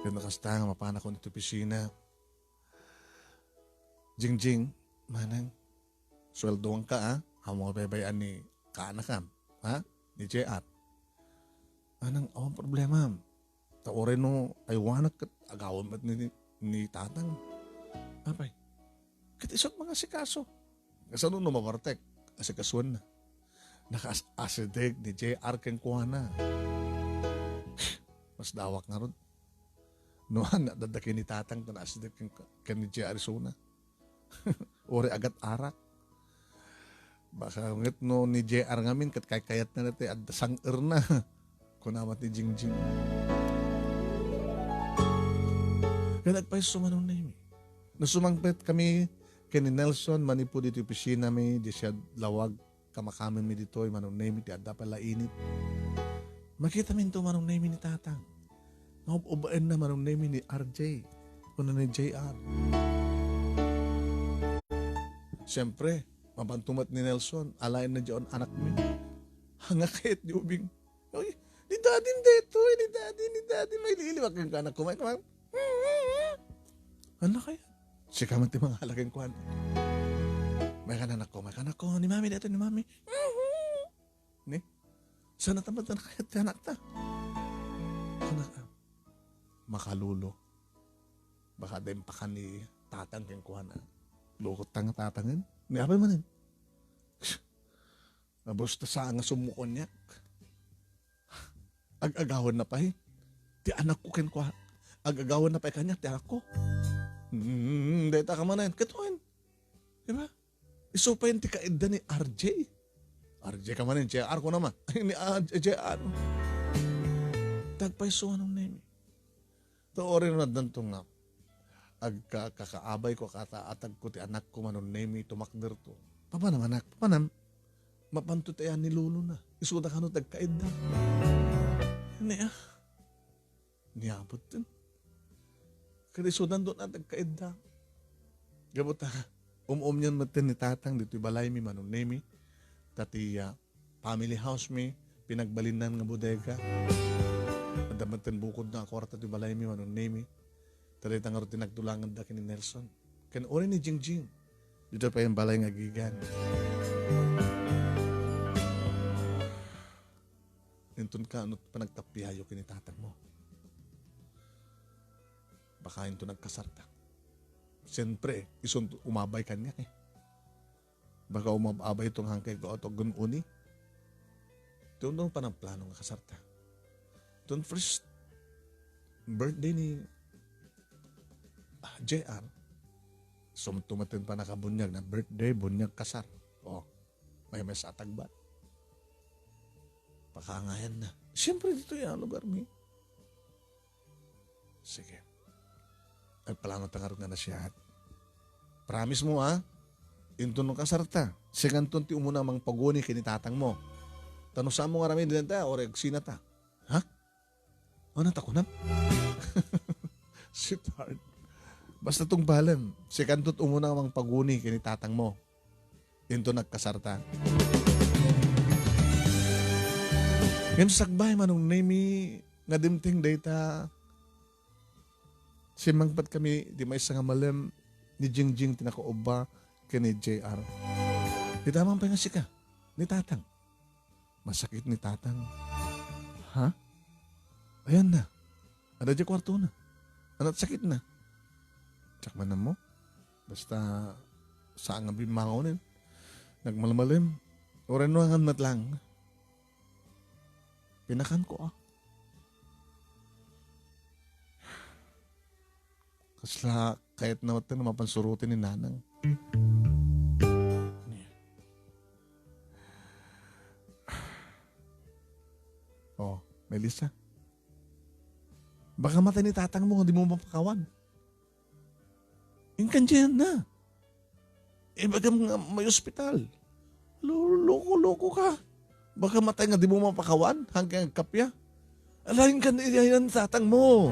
Ket no kasta nga mapanakon iti opisina, Jingjing, manang, sueldoanka, a. Ammom nga baybay-an ni kaanakam, a, ni J R. Manang, awan problema. Ta uray no aywanak ket agawan met ni, ni tatang. Apay, ket isu't mangasikaso. Kasano no mabartek? Asikasuenna. Nakaas-, asideg ni J R kenkuana. Masdawak ngarud. No, adda ken ni tatang ken asideg ken, ken ni J R isuna. Uray agat arak. Baka met no ni J R ngamin ket kaykayatna daytoy adda sang-erna. Kuna met ni Jingjing. Ket agpayso Manong Nemi. No sumangpetkami ken ni Nelson manipud iti opisinami, di siad lawag kamakamenmi ditoy, Manong Nemi, ti adda pay la init. Makitaminto, Manong Nemi, ni tatang. Maub-ubaenna, Manong Nemi, ni R J. Kuna ni J R. Siempre, mapanto met ni Nelson, alaenna diay anakmi. Ania kayat diay ubing. Uy, ni daddy daytoy, ni daddy, ni daddy, mailiwak kenka anakko, may kuman. Ania kayat? Sika met ti mangala kenkuana. Maykan anakko, maykan anakko, ni mami daytoy, ni mami. Ni? Saan ta met ania kayat ti anakta? Anak, ah, makalolo. Baka adda impakan ni tatang kenkuana. Lukot ta nga tatangen. Ni apay manen? Basta saan nga sumukoniak. Ag-agawanna pay ti anakko kenkua-, ag-agawanna pay kaniak ti anakko. Hmm, dayta ka manen. Ket wen. Di ba? Isu pay ti kaidda ni R J. R J ka manen, J R ko naman. Ni R J, J R. Agpayso Manong Nemi. Ta uray no addanto nga agka-, kakaabayko, kataatagko ti anakko, Manong Nemi, tumakderto. Papanam, anak, papanam. Mapanto ti ayan ni lolona. Isuda kano ti agkaidda. Ni, ah. Ni Apo ten. Ket isudanto ti agkaidda. Gapu ta, um-, umnian metten ni tatang ditoy balaymi, Manong Nemi. Ta ti, ah, family house mi, pinagbalinnan nga bodega. Adda met ten bukod nga kuarta ti balaymi, Manong Nemi. Ta dayta ngarud ti nagdulangenda ken ni Nelson. Ken uray ni Jingjing. Dita pay balay nga agigan. Inton ka, ano panagtapiayo ken ni tatangmo? Baka inton nagkasarta. Siyempre, isun umabay kaniak eh. Baka umab-abay ito nga kay ko ato gun-uni. Ito no panagplano nga kasarta. Ito first birthday ni, ah, J R. Sumtumaten pa nakabunyag na birthday, bunyag, kasar. Oh, may may sa atagbat. Pakangayan na. Siyempre, dito yung lugar mi. Sige. Agplano ta ngarud nga nasiat. Promise mo, ha? Inton no kasarta, sikanton ti umuna mangpaguni ken ni tatangmo. Ta no saan mo nga aramiden ta, o regsina ta. Ha? Ano ta kunam? Sweetheart. Basta tungbalem, sikanton umuna mangpaguni ken ni tatangmo. Inton nagkasarta. Ngem sakbay, Manong Nemi, nga dimteng dayta, simmangpet kami di maysa nga malem ni Jingjing ti nakaubba ken ni J R. Dita man pay nga sika, ni Tatang. Masakit ni Tatang. Ha? Ayan na. Ada di kwarto na. Anat sakit na. Tsak man mo. Basta saan nga bimmangonen. Nagmalmalem. Uray no angan met lang. Pinakan ko, ah. Kasla kayat na mat na mapansurutin ni Nanang. Oh, Melissa. Baka matay ni tatang mo, di mo mapakawan. Inkan diyan na. Ibagam nga may ospital. Lo-, loko-loko ka. Baka matay nga di mo mapakawan, hanggang agkapya. Alain ka na iyayan tatang mo.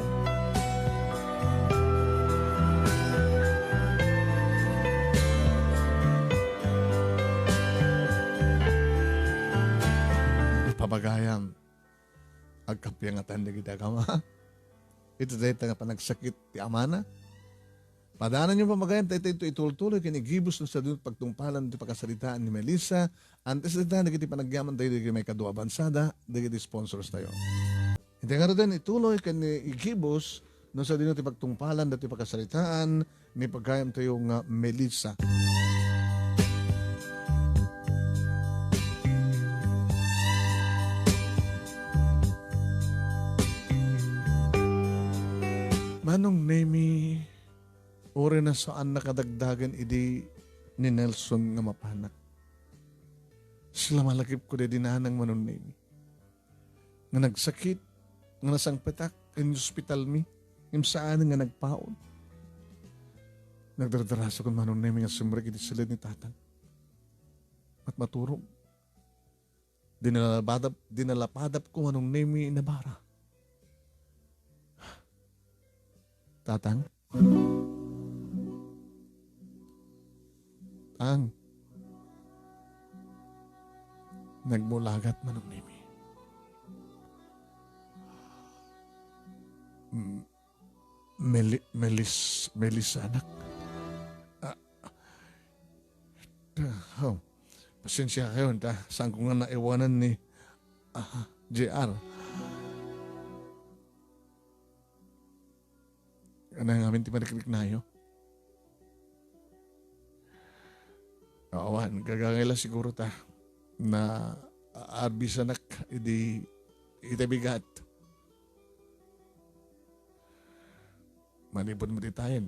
Pabagayam, agkapya nga tan dagiti agama. Iti dayta nga panagsakit ti amana. Padanan yung pamagayan, tayo ito itultuloy, kinigibus no sa dun pagtungpalan ti pakasaritaan ni Melissa. Antes dita, dagiti panagyaman tayo, dagiti may kadua bansada, dagiti sponsors tayo. Iti nga ruden, ituloy, ken igibus, no sa dino ti pagtungpalan, dati pakasaritaan, ni pagayam tayo nga Melissa. Manong Nemi, Uray na saan nakadagdagan idi ni Nelson nga mapanak. Sila malakip ko di nanang Manong Nemi. Nga nagsakit, nga nasangpetak, in hospital mi, ngem saan nga nagpaon. Nagdardarasa ko Manong Nemi nga sumrek iti silid ni tatang. At maturog. Dinalapadap, dinalapadap ko Manong Nemi Navarra. Tatang? Tang. Nagbulagat Manong Nemi. Mm. Meli-, Melis-, Melissa, anak. Ah, ah, oh, pasensya kayo, ta, saan ko nga naiwanan ni, ah, J R. Ano nga amin ti marikrik nayo? Awan, gagangay la siguro ta na arbisanak idi ita bigat. Manipud mo ditayen.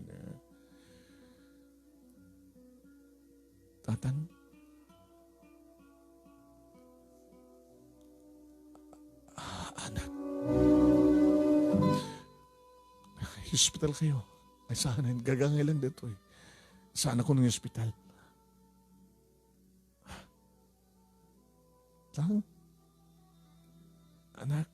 Tatang? Ah, anak. Hospital kayo. Ay, saan? Gagangay lang dito eh. Saan ako ng hospital? Tang? Anak?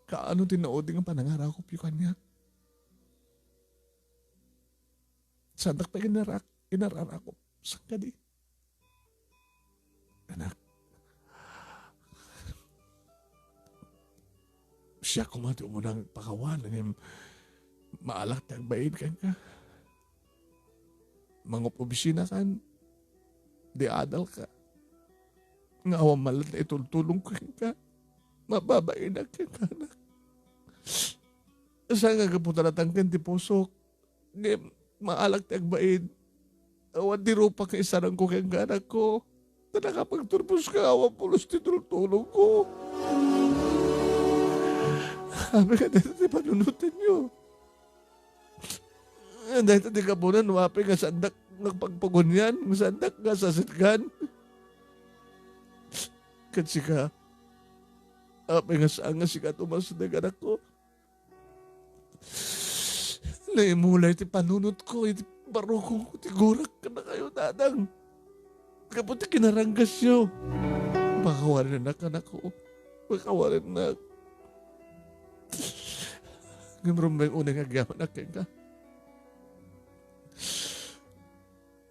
Kaano ti naudi nga panangarakop yu kaniak? Saandak pay inarak-, inararakop. Saan kadi? Anak, Diak koma ti umuna nga agpakawan, ngem maalak ti agbain kenka. Mangup-obisinakan, di adalka. Nga awan man latta itultulongko kenka. Mababainak kenka, anak. Saan nga gapu ta natangken ti pusok, ngem maalak ti agbain. Awan ti rupak nga isarangko kenka, anakko. Ta nakapagturposka, awan pulos ti tultulongko. Apay nga dayta ti panunotenyo. Dayta ti gapuna no apay nga saandak nga pagpagunyan, nga saandak nga sasitgan. Ket sika, apay nga saan nga sika tumasneg, anakko. Naimulay ti panunotko iti barukongko ti gurak kadakayo, Tatang. Gapu ti kinaranggasyo. Pakawanennak, anakko. Pakawanennak. Ngem rumbeng unay nga agyamanak kenka.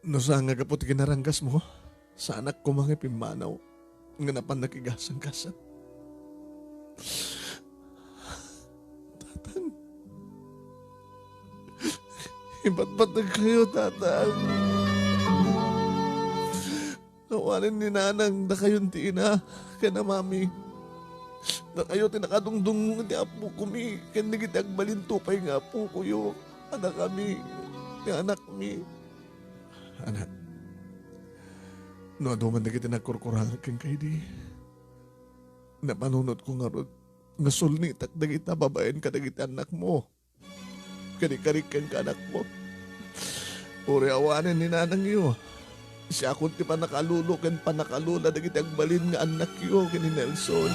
No saan nga gapu ti kinaranggasmo, saanak koma nga ipimmanaw nga napan nakigasanggasan. Tatang, ipatpateg kayo, Tatang. Awanen ni Nanang, dakayon ti ina ken amami. Dakayo ti nakadungdungngo iti apokomi ken dagiti agbalinto pay nga apokoyo. Adakami ti anakmi. Anak, no adu man dagiti nagkurkurangak kenka idi, napanunotko ngarud nga sulnitak dagita babaen kadagiti annakmo. Kadi-kadi kenka, anakko. Uray awanen ni nanangyo. Siakon ti pannakalulo ken pannakaluola dagiti agbalin nga annakyo ken ni Nelson.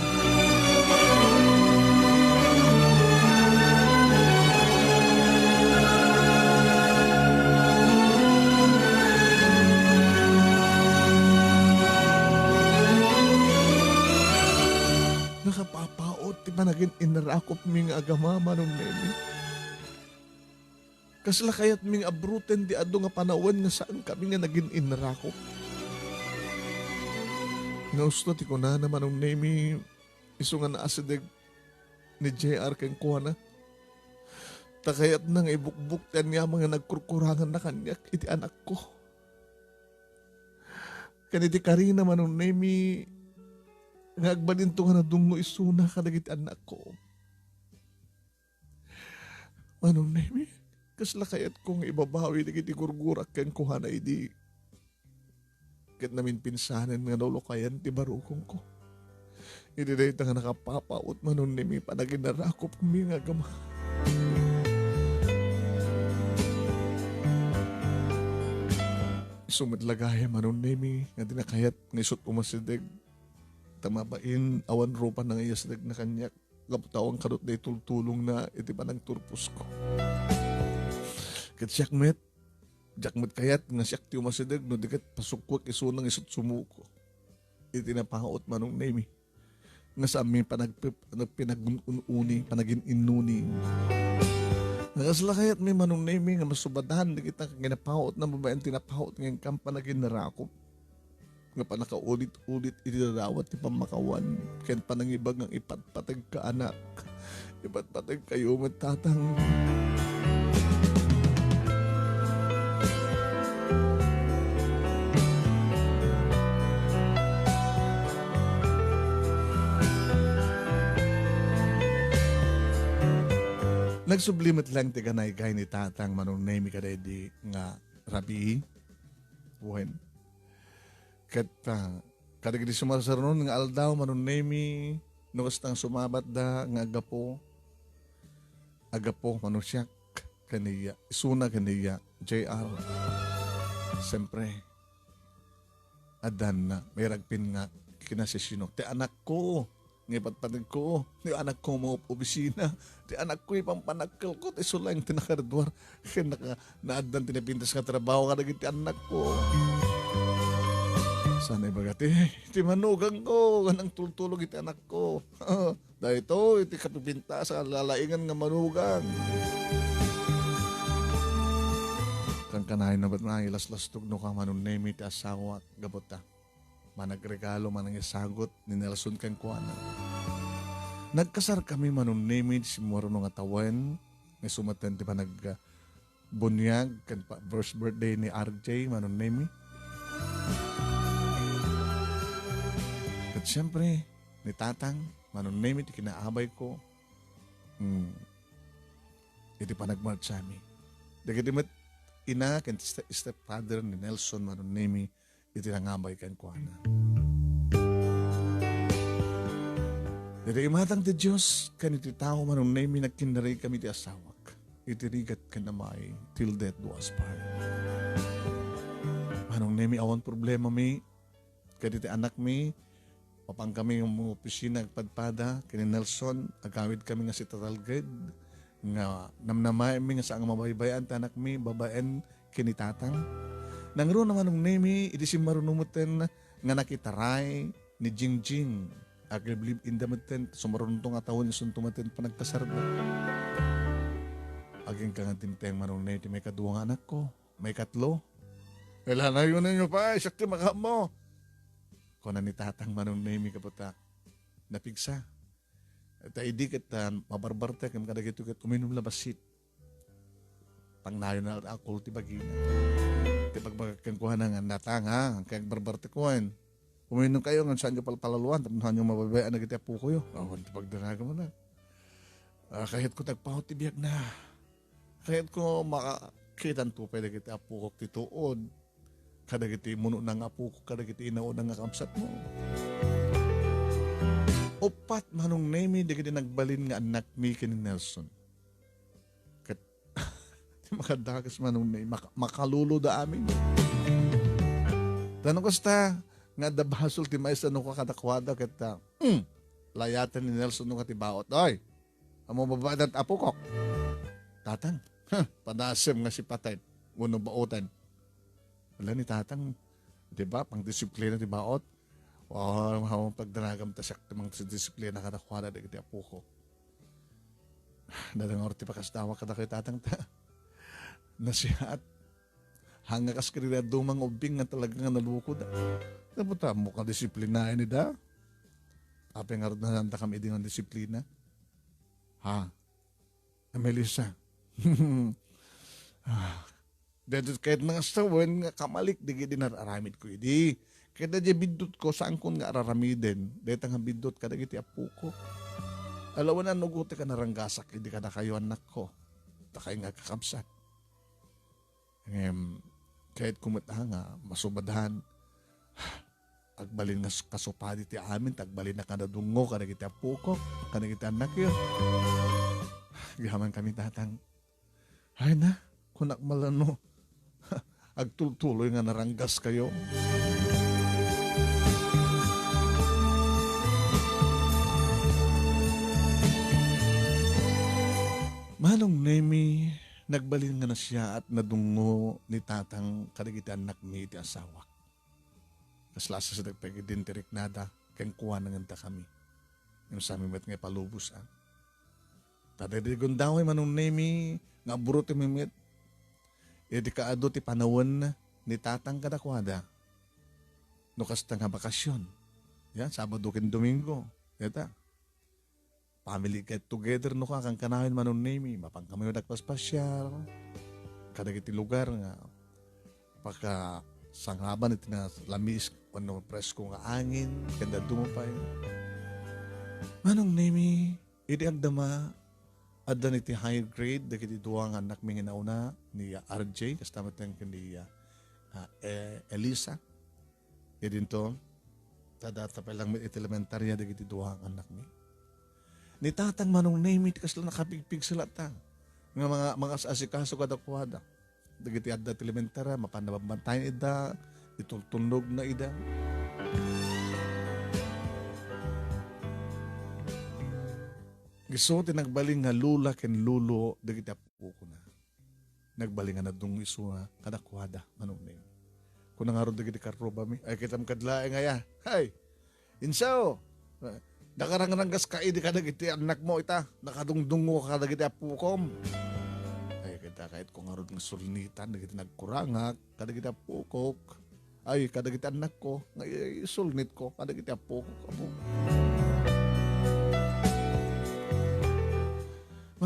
Nakapapaut ti panagin-inrakopmi nga agama, Manong Nemi. Kasla kayatmi nga abruten ti adu nga panawen nga saankami nga nagin-inrakop. Nga usto ti kunana, Manong Nemi, isu nga naasideg ni J R kenkuana. Ta kayatna nga ibukbok ti aniaman nga nagkurkuranganna kaniak iti anakko. Ken iti karina, Manong Nemi, nga agbalinto nga nadungngo isuna kadagiti annakko. Manong Nemi, kasla kayatko nga ibabawi dagiti gurgurak kenkuana idi ket naminpinsanen nga nalukayan ti barukongko. Idi dayta nga nakapapaut, Manong Nemi, panagin-inrakopmi nga agama. Isu met la gayam, Manong Nemi, nga di nakayat nga isut umasideg. Ta mabain, awan rupa nga iyasidegna kaniak. Gapu ta awan kadut daytoy tultulongna iti panagturposko. Ket siak met, diak met kayat nga siak ti umasideg no di ket pasukuek isuna nga isut sumuko. Iti napaut, Manong Nemi, nga saanmi panagpip-, panagpinagun-un-uni, panagin-innuni. Nga kasla kayatmi, Manong Nemi, nga masubadan dagita nga napautna babaen ti napaut nga inkam panagin-inrakop. Nga pannakaulit-ulit iti dadawat ti pammakawan ken panangibagak nga ipatpategka, anak. Ipatpategkayo met, Tatang. Nagsubli met laeng ti ganaygay ni Tatang, Manong Nemi, kadaydi nga rabii. Wen. Ket, ah, kadagiti sumarsarnon nga aldaw, Manong Nemi, no kasta nga sumabatda nga aggapu, aggapu, Manong Siak, ken ni Iya, isuna ken ni Iya, J R. Siyempre, addanna, may ragpin nga kinasisino. Ti anakko, nga ipatpategko, ti anakko nga mangup-obisina, ti anakko ipampanakkelko, ti isu laeng ti nakaridwar, ken naka-, naaddan ti napintas nga trabaho kadagiti annakko. Saan ibaga ti, ti manugangko, nga nangtultulong iti anakko. Daytoy ti kapipintas a lalaingan nga manugang. Kankanayon na met nga ilaslastog no ka, Manong Nemi, ti asawak, gapu ta managregalo, manangisagut ni Nelson kenkuana. Nagkasarkami, Manong Nemi, ti simmaruno nga tawen, nga isu met ti panag-, ah, bunyag ken pa-, first birthday ni R J, Manong Nemi. Ket siyempre, ni Tatang, Manong Nemi, ti kinaabayko, mm, iti panagmartsami. Dagiti met ina ken ste-, stepfather ni Nelson, Manong Nemi, iti nangabay kenkuana. Iti imatang ti Dios ken iti tao, Manong Nemi, nagkinnarigkami ti asawak iti rigat ken amay, till death do us part. Manong Nemi, awan problemami ken iti anakmi. Mapankami nga opisina agpadpada ken ni Nelson, agawidkami nga sitatalged, nga namnamaenmi nga saan nga mabaybay-an ti anakmi babaen ken ni Tatang. Nangruna, Manong Nemi, idi simmaruno metten nga nakitaray ni Jingjing. Agliblib-inda metten, sumarunto nga tawen isunto metten panagkasarda. Agingga nga dimteng, Manong Nemi, ti maikadua nga anakko, maikatlo. Ilanayonen yo pay, siak ti makaammo, kuna ni Tatang, Manong Nemi, kaputak. Napigsa. Ta idi ket, ah, mabarbartek ken kadagitoy ket uminum la bassit. Pangnayon na alcohol ti bagina. Ti pagbagak kenkuana nga, "Natang, ha, kay agbarbartek wen. Uminum kayo ngem saanyo palpalaluan tapno saanyo mabaybay-an dagiti appokoyo." Awan ti pagdanagan na. Ah, kayatko ti agpaut ti biagna. Kayatko makakitanto pay dagiti appokok ti tuod. Kadagiti immunona nga appokok, kadagiti inaona nga kabsatmo. Uppat, Manong Nemi, dagiti nagbalin nga annakmi ken ni Nelson. Ket, ti makadakes, Manong Nemi, maka-, makaluloda amin. Ta no kasta, nga adda basol ti maysa no kadakuada, ket, ah, mm, layaten ni Nelson no kati baot. Oy, Ammom babaen ti appokok? Tatang, "Huh, padasem nga sipaten wenno baoten." Ala ni Tatang, di ba, pangdisiplina ti baot. Wow, pagdanagam ta siak ti mangdisiplina kadakuada dagiti appokok. Dadangor ti pakasdawak kadakayo, Tatang, ta nasiat. Hanga kas kadagiti dadduma nga ubbing nga talaga nga nalukoda. Tapno ta, ammok nga disiplinaen ida. Apay ngarud, nasaantakami idi nga disiplina? Ha? A, Melissa. Ah, daytoy ket nangasawen nga kamalik dagiti nar-aramidko idi. Ket daydiay biddutko, saankon nga ar-aramiden dayta nga biddut kadagiti appoko. Alawen a no, ugotek a naranggasak idi kadakayo, annakko, dakay nga agkakabsat. Ngem, kayatko met, ah, nga masubadan. Agbalin nga su-, kasupadi ti amin, ta agbalinnak a nadungngo kadagiti appoko, kadagiti annakyo. Agyaman kami, Tatang. Ay na, kunak malano. Agtultuloy nga naranggaskayo. Manong Nemi, nagbalin nga nasiaat nadungngo ni Tatang kadagiti annakmi iti asawak. Kasla sa dagpay ket dindiriknada kenkuana ngem dakami. Ngem sami met nga ipalubos, a. Ta daydi gundaway, Manong Nemi, nga aburotmi met iti kaadu ti panawen ni Tatang kadakuada. No kasta nga bakasyon. Yan, Sabado ken Domingo. Dayta. Family get together no ka, kankanayon, Manong Nemi, mapan kami met agpaspasiar. Kadagiti lugar nga pakasangaban iti nalamiis wenno presko nga angin, ken dadduma pay. Manong Nemi, idi agdama, addan iti higher grade dagiti dua nga annakmi nga nauna, ni R J, kasta met ken ni, ah, E-, Elisa. Idinto, ta data pay lang met iti elementaria dagiti dua nga annakmi. Ni Tatang, Manong Nemi, ti kasla nakapigpigsa latta nga mga, mga as-asikaso kadakuada. Dagiti adda ti elementaria, mapan nababantay ida, itultulnog na ida. Isu ti nagbalin nga lola ken lolo dagiti apokona. Nagbalin nga nadungngo isu nga kadakuada, Manong Nemi. Kuna ngarud dagiti karrubami, "Ay, kitam kad laeng aya. Hay! Insaw! Nakarangranggas ka idi kadagiti annakmo ita. Nakadungdungngo ka kadagiti appokom." Ay, kita kayatko ngarud nga sulnitan dagiti nagkurangak kadagiti appokok. Ay, kadagiti annakko, nga i-, isulnitko kadagiti appokok, apo.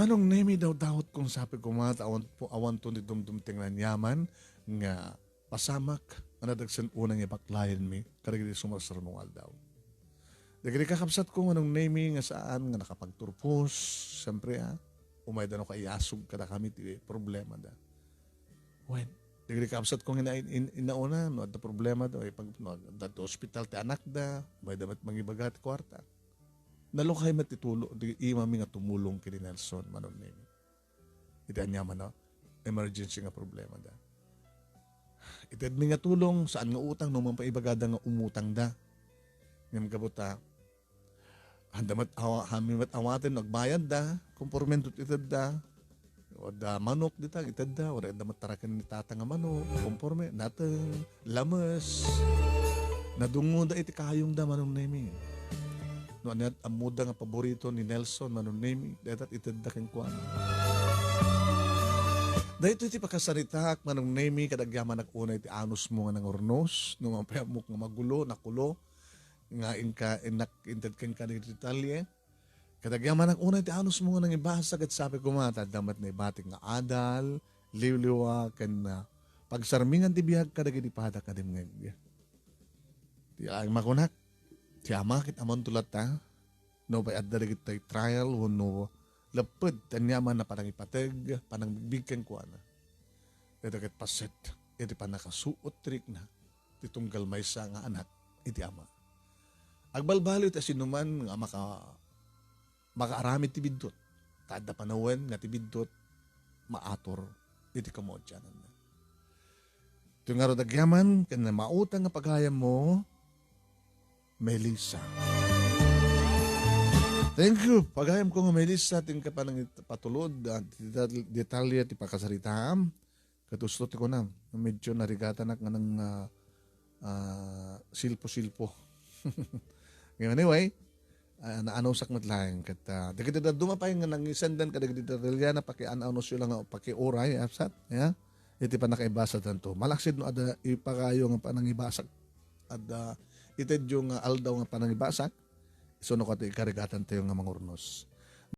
Manong Nemi, daw-daotkon, sapay koma, ta awan po, awanto ti dumdumteng nga aniaman nga pasamak nga nadagsen unay nga ibaklayenmi kadagiti sumarsarno nga aldaw. Dagiti kakabsatko, Manong Nemi, nga saan nga nakapagturpos, siyempre, ah, umayda no kaiyasog kadakami ti problemada. Wen, dagiti kakabsatko nga ina-, in-, inauna, no, adda problemada, o ipag-, no, adda ti ospital ti anakda, umayda met mangibaga ti kuarta. Nalukay met ti tulo, ti imami nga tumulong ken ni Nelson, Manong Nemi. Iti aniaman, no? Emergency nga problemada. Itedmi nga tulong, saan nga utang, no, man pay ibagada nga umutangda. Ngem gapu ta, handa met awa-, hami met awaten no agbayadda, konforme no itedda. Adda manok dita, itedda, uray adda met taraken ni tata nga manok, konforme, nateng, lames. Nadungoda iti kayongda, Manong Nemi. No aniat ammoda nga paborito ni Nelson, Manong Nemi, dayta itedda kenkuana. Daytoy ti pakasaritaak, Manong Nemi, kadagyaman aguna iti anusmo nga nangurnos, no man pay ammok nga magulo, nakulo, nga inka, innak-, inted kenka ni detalye. Kadagyaman aguna iti anusmo nga nangibasa, ket sapay koma, ta adda met naibatik nga adal, liwliwa, ken, ah, pagsarmingan ti biag kadagiti pada kadimngeg. Ti ay makunak, ti ama ket amanto latta, no pay adda dagiti trial wenno lepped ti aniaman a panangipateg, panangbigbig kenkuana. Dayta ket paset iti pannakasuot ti rikna ti tunggal maysa nga anak iti ama. Agbalbaliw ti sinuman nga maka-, makaaramid ti biddut. Ta adda panawen nga ti biddut maator iti kamaudiananna. Iti ngarud agyaman ken mautang nga pagayammo, Melissa. Thank you, pagayamko nga Melissa, ti kapanangipatulod, ah, detal-, detalye ti pakasaritaam. Ket usto ti kunam, medyo narigatanak nga nang, ah, ah, silpo-silpo. Ngem anyway, ah, naanusakon met laeng ket, ah, dagiti dadduma pay nga nangisendan kadagiti detalye, pakian-anusyo lang nga pakiuray, absat, ya? Iti pannakaibasadanto. Malaksid no adda ipakayo nga panangibasak, adda itedyo nga aldaw nga panangibasak, isu no kadi ikarigatantayo nga mangurnos.